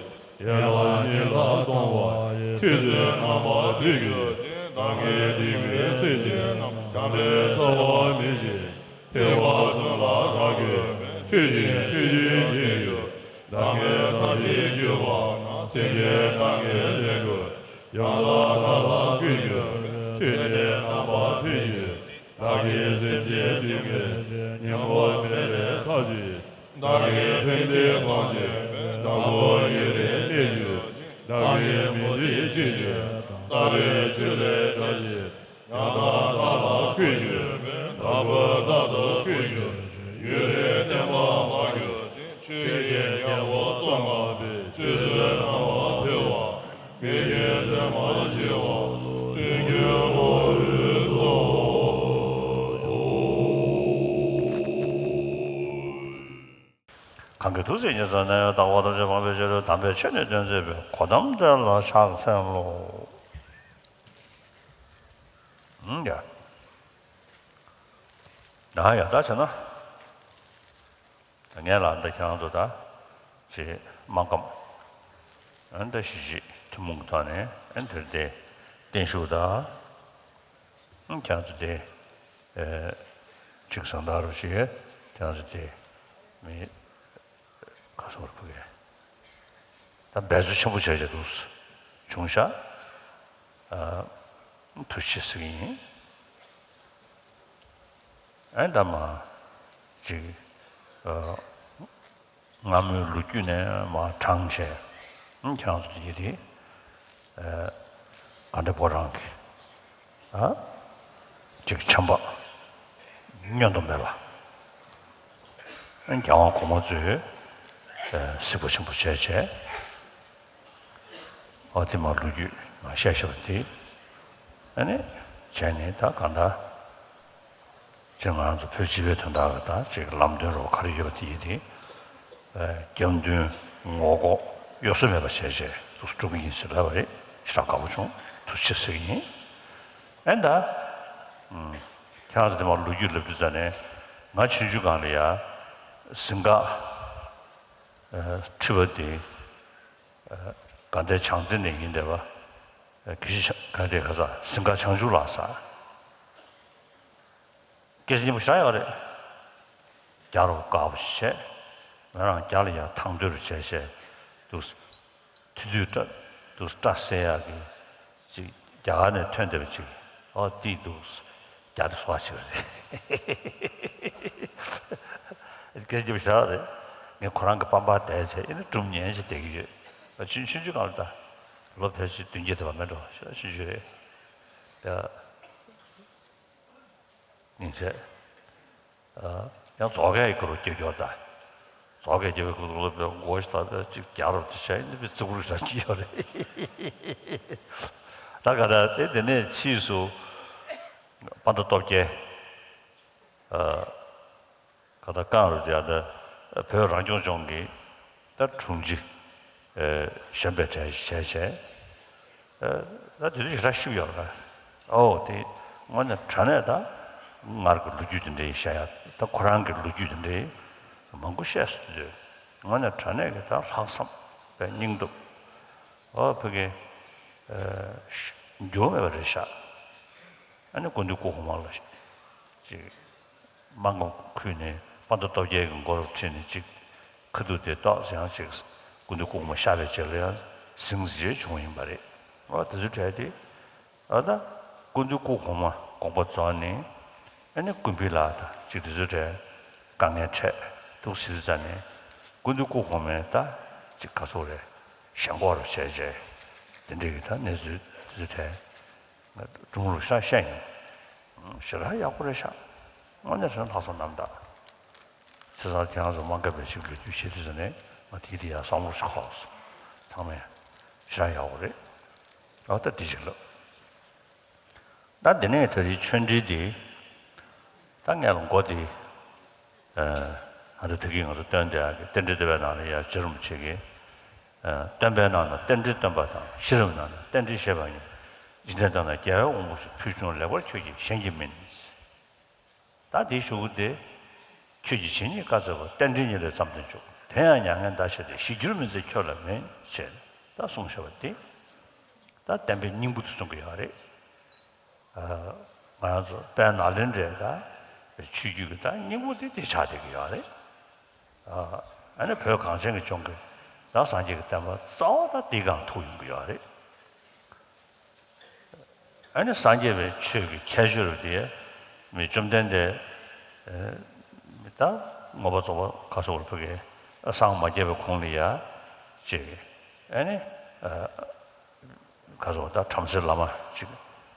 ཡན་ལག་གཉིས་ལ་ལྟུང་བ་ཡི། ཆོས་ཚུལ་རྣམ་པར་ཐོས་གྱུར་ཅིག །བདག་གིས་སྡིག་པའི་སེམས་ཅན་རྣམས། བྱམས་པའི་ཚ་བ་མེད་ཅིང་། ཐེག་པ་གསུམ་ལ་རག་གྱུར་པའི། ཆོས་ཀྱི་མཆོད་སྦྱིན་བྱེད་གྱུར། བདག་མེད་ཐབས་ཤེས་གྱུར་པ་ན། སེམས་ཅན་དག་ངས་ལེན་དགོས། ཡང་དག་བདག་ལ་ཀུན་འབྱུང་བའི། ཆོས་ནི་རྣམ་པར་འཕེལ་གྱུར་ཅིག །བདག་གིས་སེམས་ཅན་འདུལ་བའི་ཕྱིར། གཉེན་པོ་མེད་པའི་ཐབས་ཤེས་ཤིང་། བདག་གིས་ཕན་བདེ་གང་བྱེད་པའི། བདག་པོ་ཡུན་རིང་གནས་གྱུར་ཅིག །བདག་གིས་མི་འཛིན་ཅི་བྱེད་དང་། ལྟ་བའི་ཆོས་ལས་བསྒྲལ་ཞིང་། ཡང་དག་བདག་ལ་ཀུན་འབྱུང་བའི། བདག་པོས་རྟག་ཏུ་ཀུན་འབྱུང་ཅིག །ཡུན་རིང་བསྟན་པ་འབར་གྱུར་ཅིག །ཆོས་ཀྱི་རྒྱལ་པོ་གཙོ་འཕགས་པའི། ཆོས་ཚུལ་རྣམ་པར་འཕེལ་བ། མི་སྐྱེ་མཚན་མར་ཞི་བ། དོན་ཀུན་འོད་སུ་ཡོད། གང་གི་ཐུགས་བསྐྱེད་ཉེར་བཟུང་ནས། དག་པ་ཐམས་ཅད་སྤངས་པའི་ཕྱིར། དམ་པའི་ཆོས་ནི་སྟོན་མཛད་པའི། གོ་ཏམ་དེ་ལ་ཕྱག་འཚལ་ལོ། ཨང་ཡ། ཡ་ཡ་ད་བྱས་ན། ངས་ལ་འདི་ཁྱེད་རང་ཚོ་ད་ཅེས་སྨར་ཁམས་ཨ་འདི་གཞིས་བྱེས་ཐུན་མོང་གི་ཐོག་ནས་ཨ་དེར་དེ་བརྟན་བཞུགས་དང་ཨ་ཁྱེད་རང་ཚོ་དེ་ཨེ་ཅིག་བཟང་དར་རུ་ཞིག་ཁྱེད་རང་ཚོ་དེ་མི་ཁ་སོར་ཕུ་གེ་ད་འབད་རྩོལ་ཆེན་པོ་བྱས་བྱས་འདུག་བྱུང་ཤག་ཨ་ཐུགས་རྗེ་ཆེ་ཟེར་གི་ཡིན། ཨེ་ད་མ་ཅིག་ཨ་སྔ་མོའི་ལོ་རྒྱུས་ནས་མ་དྲངས་བྱས་ཨ་ཁྱེད་རང་ཚོ་ཡིད་དེ་ཨ་ག་འདྲ་པོ་རང་གི་ཨ་ཅིག་བྱམས་པ་བསྙོན་དུ་མེད་པ་ཨ་རྒྱལ་དབང་གོང་མ་ཚོས་ཨ་གཟིགས་པ་ཆེན་པོ་བྱས་བྱས། ཨོ་དེ་མ་ལོ་རྒྱུས་ང་བཤད་བཤད་པ་དེ་ཨ་ནི་བྱས་ནས་ད་གང་ལྟར་ཅིག་ང་རང་ཚོ་བོད་སྤྱི་པའི་དོན་དག་གི་ད་ཅིག་ལམ་སྟོན་རོགས་ག་རེ་ཡོད་པ་དེ་ཡིན་དེ་རྒྱབ་མདུན་ངོ་ལྐོག་གཡོ་ཟོལ་མེད་པ་བྱས་བྱས་འདུག་སྒྲུབ་ཀྱི་ཡིན་ཟེར་ལབ་པ་རེད། ཞེ་དྲག་དགའ་པོ་བྱུང་། ཐུགས་རྗེ་ཆེ་ཟེར་གྱི་ཡིན། ཨེ་ད་ཁྱེད་རང་ཚོ་དེ་མ་ལོ་རྒྱུས་ལབ་དུས་ཙ་ནས་ང་ཆུང་ཆུང་སྒང་ལ་ཡ་གཟིམ་འགག་ཁྲི་པ་དེ། དགའ་ལྡན་བྱང་རྩེ་ནས་ཡིན་བསྡད་པ། དགེ་བཤེས་ག་དེ་ག་ས་གཟིམ་འགག་བྱང་ཆུབ་ལགས་ས། སྐད་ཆ་སྙན་པོ་བཞག་ཡོད་རེད། རྒྱ་རུ་དགའ་པོ་བྱས། ང་རང་རྒྱ་ལ་ཡར་ཐང་དོད་རུ་བྱས་བྱས་འདུག་དུས་དུས་སྐྲ་འདུག་སྐྲ་བསལ་ཡག་གི་ཅིག་རྒྱ་གར་ནས་ཐོན་བསྡད་པ་ཅིག་ཨོ་ཏི་འདུག་རྒྱ་དེ་སོགས་ཅིག་རེད། སྐད་ཆ་བཞག་རེད། ངས་ཁོ་རང་གི་པང་པར་བསྡད་བྱས་ཨེ་ནི་སྒྲུང་ཉན་བྱས་བསྡད་ཀྱི་ཡོད། ཆུང་ཆུང་ཆུང་སྒང་ལ་ད་ལོ་ཕལ་ཆེར་བདུན་བརྒྱད་དེ་བ་མེད་འགྲོ་ཤ་ཆུང་ཆུང་རེད། ཡ། སྙིང་རྗེ། ཡང་རྫོགས་སྐལ་གྱི་སྐོར་ལ་སྐྱོ་སྐྱོ་ད། རྫོགས་སྐལ་སྐྱེ་བའི་སྐོར་ལ་སློབ་དཔོན་མགོ་ཞིག་ད་ཅིག་རྒྱ་རོ་དེ་བྱས་ནི་བི་ཙི་གུ་རུ་ཞག་ཅི་ཡོད་རེད། ད་ག་ད་དེ་དེ་ནས་ཕྱིས་སུ་དཔལ་ལྡན་སྟོབས་རྒྱལ། ཁ་ད་ཀང་རུ་དེ་ད་བོད་རང་སྐྱོང་ལྗོངས་ཀྱི་ད་དྲུང་ཆེ་གཞོན་པའི་གྲས་བྱས་བྱས། ད་དེ་དུས་ཞེ་དྲག་ཤི་བ་ཡོད་རེད། ཨོ་དེ་དངོས་གནས་དྲང་གནས་ད་སྔར་གྱི་ལོ་རྒྱུས་དེ་འདྲའི་བཤད་ཡ་ད་ཁོ་རང་གི་ལོ་རྒྱུས་དེ་འདྲའི་མང་པོ་བཤད་སྲོལ་དེ་དངོས་གནས་དྲང་གནས་ཀྱི་ད་ལྷག་བསམ་པའི་སྙིང་སྟོབས། ཨོ་ཕ་གི་འགྱུར་མེད་པ་རེད་ཤག་ཨ་ནི་སྐུ་མདུན་སྐུ་གོང་མ་ལ་ཅིག་སྨར་ཁམས་ཁུལ་ནས་དཔལ་ལྡན་སྟོབས་རྒྱལ་གྱི་མགོ་ལ་ཁྲིད་ནས་ཅིག་ཁ་ཐུག་དེ་ཏོག་ཙམ་ཡང་ཅིག་སྐུ་མདུན་སྐུ་གོང་མ་གཤེགས་པའི་རྗེས་ལ་ཡང་ཟིང་རྗེ་བྱུང་ཡིན་པ་རེད། འོ་དེ་ཚོའི་གྲས་དེ་ཨ་ད་སྐུ་མདུན་སྐུ་གོང་མ་དགོངས་པ་རྫོགས་ནས་ཨ་ནི་ཀུན་ཕན་ལགས་དང་ཅིག་དེ་ཚོའི་གྲས་དཀའ་ངལ་འཕྲད་འདུག་ཟེར་དུས་ཙ་ནས་སྐུ་མདུན་སྐུ་གོང་མས་ད་ཅིག་ག་ཚོད་རེད་ཞེན་ཁོག་རུ་བྱས་རྗེས་དེ་འདྲའི་གི་ད་གནས་ཚུལ་དེ་ཚོའི་གྲས། སྒྲུང་རུ་ཤ་བཤད་མྱོང་། ཞེ་དྲག་ཡག་པོ་རེད་ཤག་དངོས་གནས་དྲང་ལྷག་བསམ་རྣམ་དག་བྱས་ཙང་ཁྱེད་རང་ཚོ་དམངས་ཁ་བའི་ཞིག་ལུས་རྒྱུ་བྱེད་དུས་ཟེར་ནས་ང་དེའི་དེ་ཡང་བསམ་བློ་ཞིག་འཁོར་སོང་། ཚང་མས་ཞེ་དྲག་ཡག་པོ་རེད། ཨ་ད་འདི་ཞིག་ལབ། ད་འདི་ནས་ད་རེས་ཆོས་འབྲེལ་འདི་ད་ངས་ལ་མགོ་དེ། ཨ་ད་ཐུགས་ཀྱིས་ང་ཚོ་སྟོན་དེ་ཡག་གི་རྟེན་འབྲེལ་སྡེ་པའི་ནང་ལ་ཡ་རྗེ་རིན་པོ་ཆེ་གིས། སྟོན་པའི་ནང་ན་རྟེན་འབྲེལ་སྟོན་པ་དང་ཤེས་རབ་ནང་ན་རྟེན་འབྲེལ་བཤད་པ་ཡིན། འཇིག་རྟེན་དག་ན་རྒྱལ་བའི་དབང་པོ་ཞིག་ཕུལ་བྱུང་ལེགས་པར་ཁྱོད་ཀྱིས་ཞེན་གྱིས་མིན། ད་དེའི་གཞུག་གུ་དེ། ཁྱོད་ཀྱི་བྱས་ཉེས་བཀའ་སྩལ་པ་རྟེན་འབྲེལ་ཉིད་ལས་བརྩམས་ཏེ་འཇུག་དེ་ཡང་མྱ་ངན་འདའ་ཕྱིར་ཏེ་ཞི་འགྱུར་མི་འཛད་ཁྱོད་ལ་མེད་ཅེས་ད་གསུངས་བཞག་པ་དེ། ད་བསྟན་པའི་སྙིང་པོ་དེ་གསུང་གི་ཡོད་རེད། ང་རང་ཚོ་དཔལ་ནཱ་ལེནྡྲའི་ད་ཆོས་བརྒྱུད་ཀྱི་ད་སྙིང་པོ་དེ་དེ་ཆགས་བསྡད་ཀྱི་ཡོད་རེད། ཨ་ནི་བོད་གངས་ཅན་གྱི་ལྗོངས་ཀྱི་ད་སངས་རྒྱས་ཀྱི་བསྟན་པ་རྩ་བ་ད་དེའི་སྒང་ཐུག་ཡོང་གི་ཡོད་རེད། ཨ་ནི་སངས་རྒྱས་པའི་ཆོས་ཀྱི་ཁྱད་ཆོས་རུ་དེ་མི་བཅོམ་ལྡན་འདས་ད་མངོན་པར་རྫོགས་པ་ག་སོགས་རུ་ཕུག་གི་སངས་མ་རྒྱས་པའི་གོང་ལ་ཡ་ཅེས་ཨ་ནི། ཁ་སོགས་ད་བྲམ་ཟེ་བླ་མ་ཅིག་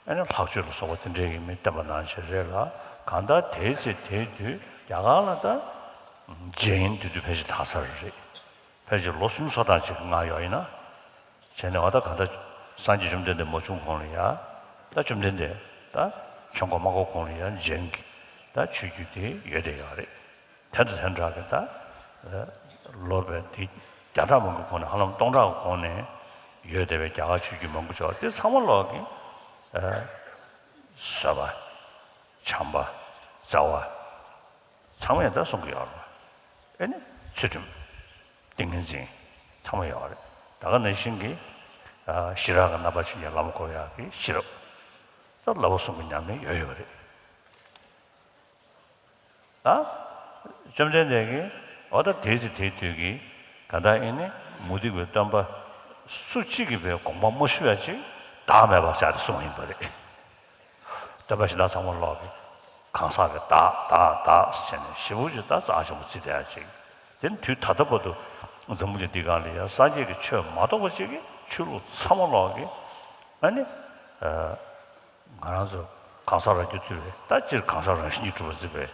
ཨ་ནི་ལྷག་སྤྱོད་ལ་སོགས་པ་དེ་འདྲའི་གི་མི་བསྟན་པ་གནང་བྱས་རེད་ལ། གང་ལྟར་དེའི་ཚེ་དེའི་དུས་རྒྱ་གར་ལ་ད་རྗེ་ཡིན་དེ་དུས་ཕལ་ཆེར་དག་ཚར་རེད། ཕལ་ཆེར་ལོ་སུམ་ཅུ་སོ་གྲངས་ཅིག་སྔ་ཡོད་ཡིན་ན། བྱས་ནས་འོ་ད་གང་ལྟར་སངས་རྒྱས་བཅོམ་ལྡན་འདས་མ་བྱུང་གོང་ལ་ཡ། ད་བཅོམ་ལྡན་འདས་ད་ཆོས་འཁོར་མ་བསྐོར་གོང་ལ་ཡ་རྗེ་གི་ད་ཆོས་བརྒྱུད་དེ་ཡོད་བསྡད་ཡོད་རེད། དེ་དང་དེ་འདྲ་གི་ད་ལོ་བའི་དེ་བརྒྱ་ཕྲག་མང་པོའི་གོང་ནས་ཧ་ལམ་སྟོང་ཕྲག་གི་གོང་ནས་ཡོད་བསྡད་པའི་རྒྱ་གར་ཆོས་བརྒྱུད་མང་པོ་ཅིག་དེ་ཚང་མ་ལོག་གི་བཟོད་པ། བྱམས་པ། བརྩེ་བ། ཚང་མས་ད་གསུང་གི་ཡོད་རེད། ཨེ་ནི་ཚུལ་ཁྲིམས། ཏིང་ངེ་འཛིན། ཚང་མ་ཡོད་རེད། ད་ག་ནང་བཞིན་གྱི་ཨ་ཞི་རགས་ཀྱི་རྣམ་པར་ཤེས་ཀྱི་ལམ་བསྒོམ་ཡག་གི་ཤེས་རབ། ད་ལ་བ་གསུམ་གྱི་ཉམས་ལེན་ཡོད་ཡོད་རེད། ད་བཅོམ་ལྡན་འདས་ཀྱིས་འོ་ད་དེའི་ཚེ་དེའི་དུས་ཀྱི་གང་ལྟར་ཨེ་ནི་མུ་སྟེགས་པའི་སྟོན་པ་སུ་གཅིག་གིས་པའི་དགོངས་པ་མ་ཞུ་ཡ་ཅིག་བདག་མེད་པ་ཟེར་ཏེ་གསུངས་ཡིན་པ་རེད། སྟོན་པ་གཞན་དག་ཚང་མ་ལོག་གི་གང་ཟག་གི་བདག་བདག་བདག་ཟེར་ནས་ཞེ་པོ་ཅིག་ད་རྩ་ཆེན་པོ་བརྩིས་བསྡད་ཡ་ཅིག་དེ་ནི་དུས་ད་ལྟ་བར་དུ་འཛམ་བུ་གླིང་འདི་སྒང་ལ་ཡ་སངས་རྒྱས་ཀྱི་ཆོས་མ་གཏོགས་པ་ཅིག་གི་ཆོས་ལུགས་ཚང་མ་ལོག་གི་ཨ་ནི། ང་རང་ཚོ་གང་ཟག་རང་རྒྱུད་ཐུབ་པའི་ད་སྤྱིར་གང་ཟག་རང་བཞིན་གྱིས་གྲུབ་པར་འཛིན་པའི་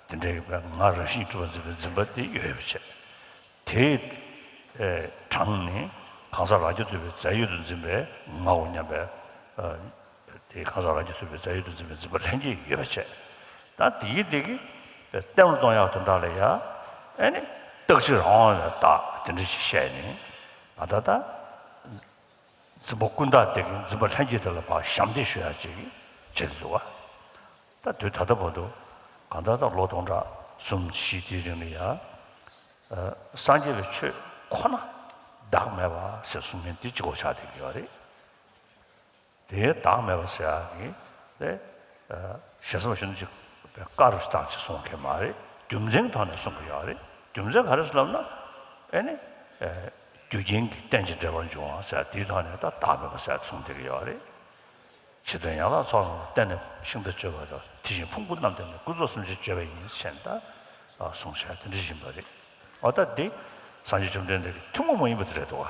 དེ་འདྲའི་ང་རང་བཞིན་གྱིས་གྲུབ་པར་འཛིན་པའི་འཛིན་པ་དེ་ཡོད་ཡོད་པ་བྱས། དེའི་གྲངས་ནི་གང་ཟག་རང་རྒྱུད་ཐུབ་པའི་རྫས་ཡོད་དུ་འཛིན་པའི་ངའོ་སྙམ་པའི་དེ་གང་ཟག་རང་རྒྱུད་ཐུབ་པའི་རྫས་ཡོད་དུ་འཛིན་པའི་འཛིན་པ་ལྷན་སྐྱེས་ཡོད་པ་བྱས། ད་དེ་ཡི་དེ་གི་གཏན་ལ་གཏོང་ཡག་དོན་དག་ལ་ཡ་ཨེ་ནི་རྟག་གཅིག་རང་དབང་ལ་བདག་དེ་འདྲ་ཞིག་བཤད་ནས་ང་ད་ལྟ། འཛིན་པ་ཀུན་བཏགས་དེ་གིས་འཛིན་པ་ལྷན་སྐྱེས་དེ་ལ་ཕར་ཞབས་འདེགས་ཞུ་ཡ་ཅིག་བྱེད་དུ་འདུག་བ། ད་དུས་ད་ལྟ་བར་དུ་གང་ལྟར་ད་ལོ་སྟོང་ཕྲག་གསུམ་བཞི་དེའི་རིང་ལ་ཡ། ཨ་སངས་རྒྱས་པའི་ཆོས་ཁོ་ན་བདག་མེད་པ་ཞེས་གསུང་མཁན་དེ་གཅིག་པོ་ཆགས་བསྡད་ཀྱི་ཡོད་རེད། དེའི་བདག་མེད་པ་ཟེར་ཡ་གི་དེ་ཨ་ཞེ་ས་བ་ཞིག་ཅིག་པའི་བཀའ་རུ་བཏང་ཅིག་གསུང་མཁན་མ་རེད། རྒྱུ་མཚན་གྱི་ཐོག་ནས་གསུང་གི་ཡོད་རེད། རྒྱུ་མཚན་ག་རེ་ཟེར་ལབ་ན་ཨེ་ནི། རྒྱུ་རྐྱེན་གྱིས་རྟེན་ཅིང་འབྲེལ་བར་འབྱུང་བ་ཟེར་དེའི་ཐོག་ནས་ད་བདག་མེད་པ་ཟེར་གསུངས་བསྡད་ཀྱི་ཡོད་རེད། ཕྱི་དོན་ཡན་ལག་ཚོགས་ལ་བརྟེན་ནས་ཤིང་རྟ་གཅོད་པ་དང་དེ་བཞིན་ཕུང་པོ་རྣམས་བརྟེན་ནས་ཀུན་རྫོབ་སེམས་ཅན་གཅོད་པ་ཡིན་ཞེས་ད་གསུངས་བཞག་དེ་འདྲ་ཡིན་པ་རེད། འོ་ད་འདི་སངས་རྒྱས་བཅོམ་ལྡན་འདས་ཀྱི་ཐུན་མོང་མ་ཡིན་པ་དེ་རེད་འདུག་བ།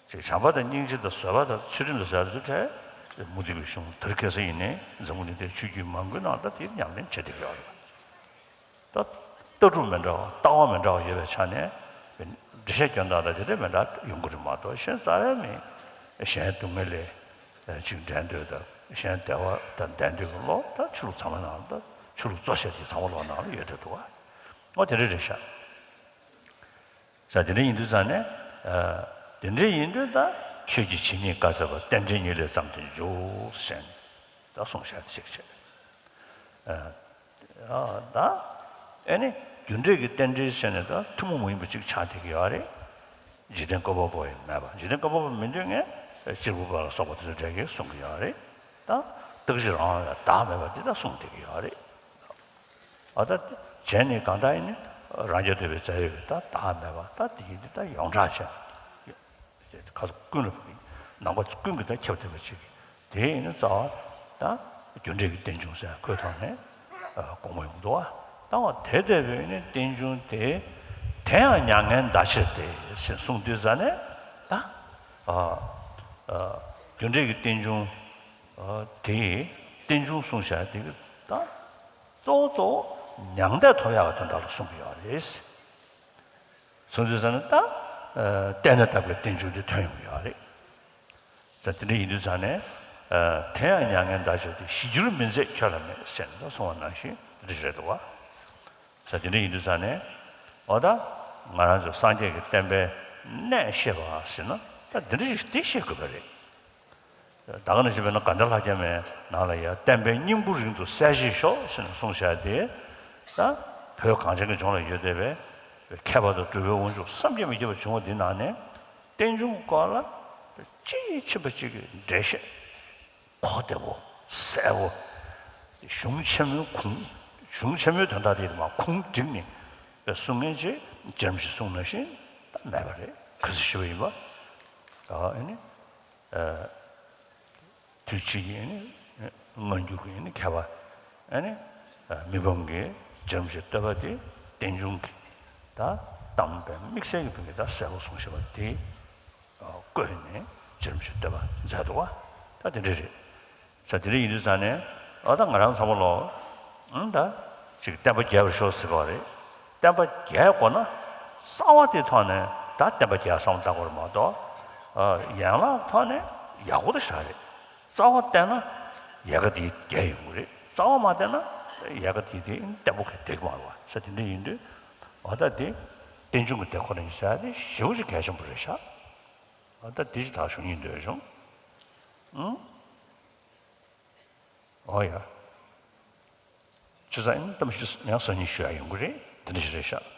ཅེས་བྱམས་པ་དང་སྙིང་རྗེ་དང་བཟོད་པ་དང་ཚུལ་ཁྲིམས་དང་ཟེར་དུ་འཕྲད་མུ་སྟེགས་པའི་གཞུང་དེར་ཁ་སང་ཡིན་ནའི་འཛམ་བུ་གླིང་འདིའི་ཆོས་བརྒྱུད་མང་པོའི་ནང་ད་དེ་ཉམས་ལེན་བྱེད་བསྡད་ཀྱི་ཡོད་རེད། ད་ལྟ་གྲུབ་མི་འདྲ་བ་ལྟ་བ་མི་འདྲ་བ་ཡོད་པའི་ཆ་ནས་འགྲེལ་བཤད་སྐྱོན་སྟངས་དང་དེ་འདྲ་མི་འདྲ་ཡོང་གི་རེད་མ་གཏོགས་གཞན་རྩ་བའི་མི་གཞན་སྡུག་བསྔལ་ལས་ཅིག་འདྲེན་འདོད་དང་གཞན་བདེ་བ་དང་ལྡན་འདོད་ཀྱི་བློ་ད་ཆོས་ལུགས་ཚང་མའི་ནང་ད་ཆོས་ལུགས་གཙོ་ཆེ་དེ་ཚང་མ་ལོག་ནང་ལ་ཡོད་བསྡད་འདུག་བ། འོ་དེ་འདྲ་རེད་ཤག་ས་དེ་འདྲ་ཡིན་དུས་ཙང་ནས། ཨ་དེ་འདྲ་ཡིན་དུས་ད་ཆོས་ཀྱི་ཇི་སྙེད་བཀའ་སྩལ་པ། རྟེན་འབྲེལ་ཉིད་ལས་བརྩམས་ཏེ་འཇུག་ཟེར་ནས་ད་གསུངས་བཞག་ཅིག་བྱས། ཨ་ད་ཨེ་ནི་རྒྱུ་འབྲས་ཀྱི་རྟེན་འབྲེལ་ཟེར་ནས་ད་ཐུན་མོང་མ་ཡིན་པ་ཅིག་ཆགས་བསྡད་ཀྱི་ཡོད་རེད། འཇིག་རྟེན་བཀོད་པ་པོ་ཡང་མེད་པ། འཇིག་རྟེན་བཀོད་པ་པོ་མི་འདོད་མཁན་གཅེར་བུ་པ་ལ་སོགས་པ་དེ་ཚོ་འདྲ་གིས་གསུང་གི་ཡོད་རེད། ད་རྟག་གཅིག་རང་དབང་ལ་བདག་མེད་པ་འདི་ད་གསུངས་བསྡད་ཀྱི་ཡོད་རེད། ཨ་ད་གཞན་ནི་གང་ལྟར་ཡིན་ནི་རང་རྐྱ་ཐུབ་པའི་རྩལ་ཡོད་པའི་ད་བདག་མེད་པ་ད་དེ་ཡིན་དེ་ད་ཡོངས་གྲགས་ཅན། ཁ་ཀུན་ལ་ནང་པ་ཀུན་གྱིས་ད་ཁྱབ་བསྡད་པ་ཅིག་དེ་ཡིན་ན་རྩ་བ་ད་རྒྱུ་འབྲས་ཀྱི་རྟེན་འབྱུང་ཟེར་ཁོའི་ཐོག་ནས་དགོངས་པ་ཡོང་འདུག་བ། ད་བ་དེ་ལྟ་བུའི་ནི་རྟེན་འབྱུང་དེ་དེ་ཡང་མྱ་ངན་འདའ་ཕྱིར་ཏེ་ཞེས་གསུངས་དུས་ཙ་ནས་ད་རྒྱུ་འབྲས་ཀྱི་རྟེན་འབྱུང་དེ་རྟེན་འབྱུང་གསུངས་བཞག་དེ་ད། གཙོ་བོ་གཙོ་བོ་མྱང་འདས་ཐོབ་ཡག་གི་དོན་དག་ལ་གསུངས་ཀྱི་ཡོད་རེད། གསུངས་དུས་ཙ་ན་ད་ཨ་བལྟས་ན་ལྟ་བུའི་རྟེན་འབྱུང་དེ་ཐོན་ཡོང་གི་ཡོད་རེད། ས་དེ་འདྲ་ཡིན་དུས་ཙ་ནས་ཨ་དེ་ཡང་མྱ་ངན་འདའ་ཕྱིར་ཏེ། ཞི་འགྱུར་མི་མཛད་ཁྱོད་ལ་མེད་ཟེར་ནས་ད་གསུངས་པ་ནང་བཞིན་དེ་འདྲ་ཞིག་རེད་འདུག་བ། ས་དེ་འདྲ་ཡིན་དུས་ཙ་ནས་འོ་ད་ང་རང་ཚོ་སངས་རྒྱས་ཀྱི་བསྟན་པའི་གནད་ཤེས་པ་ཟེར་ན་ད་འདི་འདྲ་ཞིག་དེ་ཤེས་དགོས་པ་རེད། ད་ག་ནང་བཞིན་དཔེར་ན་དགའ་ལྡན་ལྷ་བརྒྱ་མའི་ནང་ལ་ཡང་བསྟན་པའི་སྙིང་པོ་རིང་དུ་གསལ་བྱེད་ཤོག་ཟེར་ནས་གསུངས་བཞག་དེ། ད་བོད་གངས་ཅན་གྱི་ལྗོངས་ལ་ཡོད་བསྡད་པའི་མཁས་པ་དང་གྲུབ་པའི་དབང་ཕྱུག་བསམ་གྱིས་མི་ཁྱབ་པ་བྱུང་བ་འདི་ནང་ནས་རྟེན་འབྱུང་གི་སྐོར་ལ་དཔྱིས་ཕྱིན་པ་གཅིག་གི་འགྲེལ་བཤད་གོ་བདེ་པོ་གསལ་པོ། གཞུང་ཆེན་མོའི་གུང་གཞུང་ཆེན་མོའི་དོན་དག་དེ་མར་གུང་བསྒྲིགས་ནས་གསུང་མཁན་ཅིག་རྗེ་རིན་པོ་ཆེས་གསུངས་ནང་བཞིན་ད་མེད་པ་རེད། ག་ཚོད་ཞུས་པ་ཡིན་པ། ཨ་ནི། དུས་ཕྱིས་ཀྱི་ཨ་ནི་སྔ་འགྱུར་གྱི་ཨ་ནི་མཁས་པ་ཨ་ནི་མི་ཕམ་གྱིས་རྗེ་རིན་པོ་ཆེའི་བསྟོད་པ་དེ་རྟེན་འབྱུང་གི་ད་གཏམ་དཔེ་དམིགས་བསལ་གྱི་ཕན་གྱི་ད་གསལ་པོ་གསུངས་བཞག་པ་དེ་བཀོད་ནས་རྗེ་རིན་པོ་ཆེའི་བསྟོད་པ་མཛད་འདུག་བ། ད་དེ་འདྲ་རེད། ས་དེ་འདྲ་ཡིན་དུས་ཙང་ནས་ཨ་ད་ང་རང་ཚང་མ་ལོ་ཨང་ད་ཅིག་བསྟན་པ་རྒྱས་པར་ཤོག་ཟེར་གི་རེད། བསྟན་པ་རྒྱས་དགོས་ན་རྩ་བ་དེའི་ཐོག་ནས་ད་བསྟན་པ་རྒྱས་བསམ་བཏང་དགོས་རེད་མ་གཏོགས། ཨ་ཡན་ལག་ཐོག་ནས་ཡག་པོ་དེ་ཞེ་དྲག་རེད། རྩ་བ་བརྟན་ན་ཡལ་ག་དེ་རྒྱས་ཡོང་གི་རེད། རྩ་བ་མ་བརྟན་ན་ཡལ་ག་དེ་དེ་བརྟན་པོ་ག་བསྡད་ཀྱི་མ་རེད་བ། ས་དེ་འདྲ་ཡིན་དུས་འོ་ད་དེ་རྟེན་འབྱུང་གི་དེ་ཁོ་ན་ཡིན་ས་དེ་ཞེ་པོ་ཅིག་གལ་ཆེན་པོ་རེད་ཤག་འོ་ད་དེ་ཅིག་ད་ཞུ་སྙིང་འདོད་བྱུང་། ཨང་། འོ་ཡ། བྱས་ཙང་ཨེ་ནི་ཐུམ་ཞིག་ཡང་སང་ཉིན་ཞུ་ཡ་ཡོང་གི་རེད། དེ་འདྲ་ཞིག་རེད་ཤག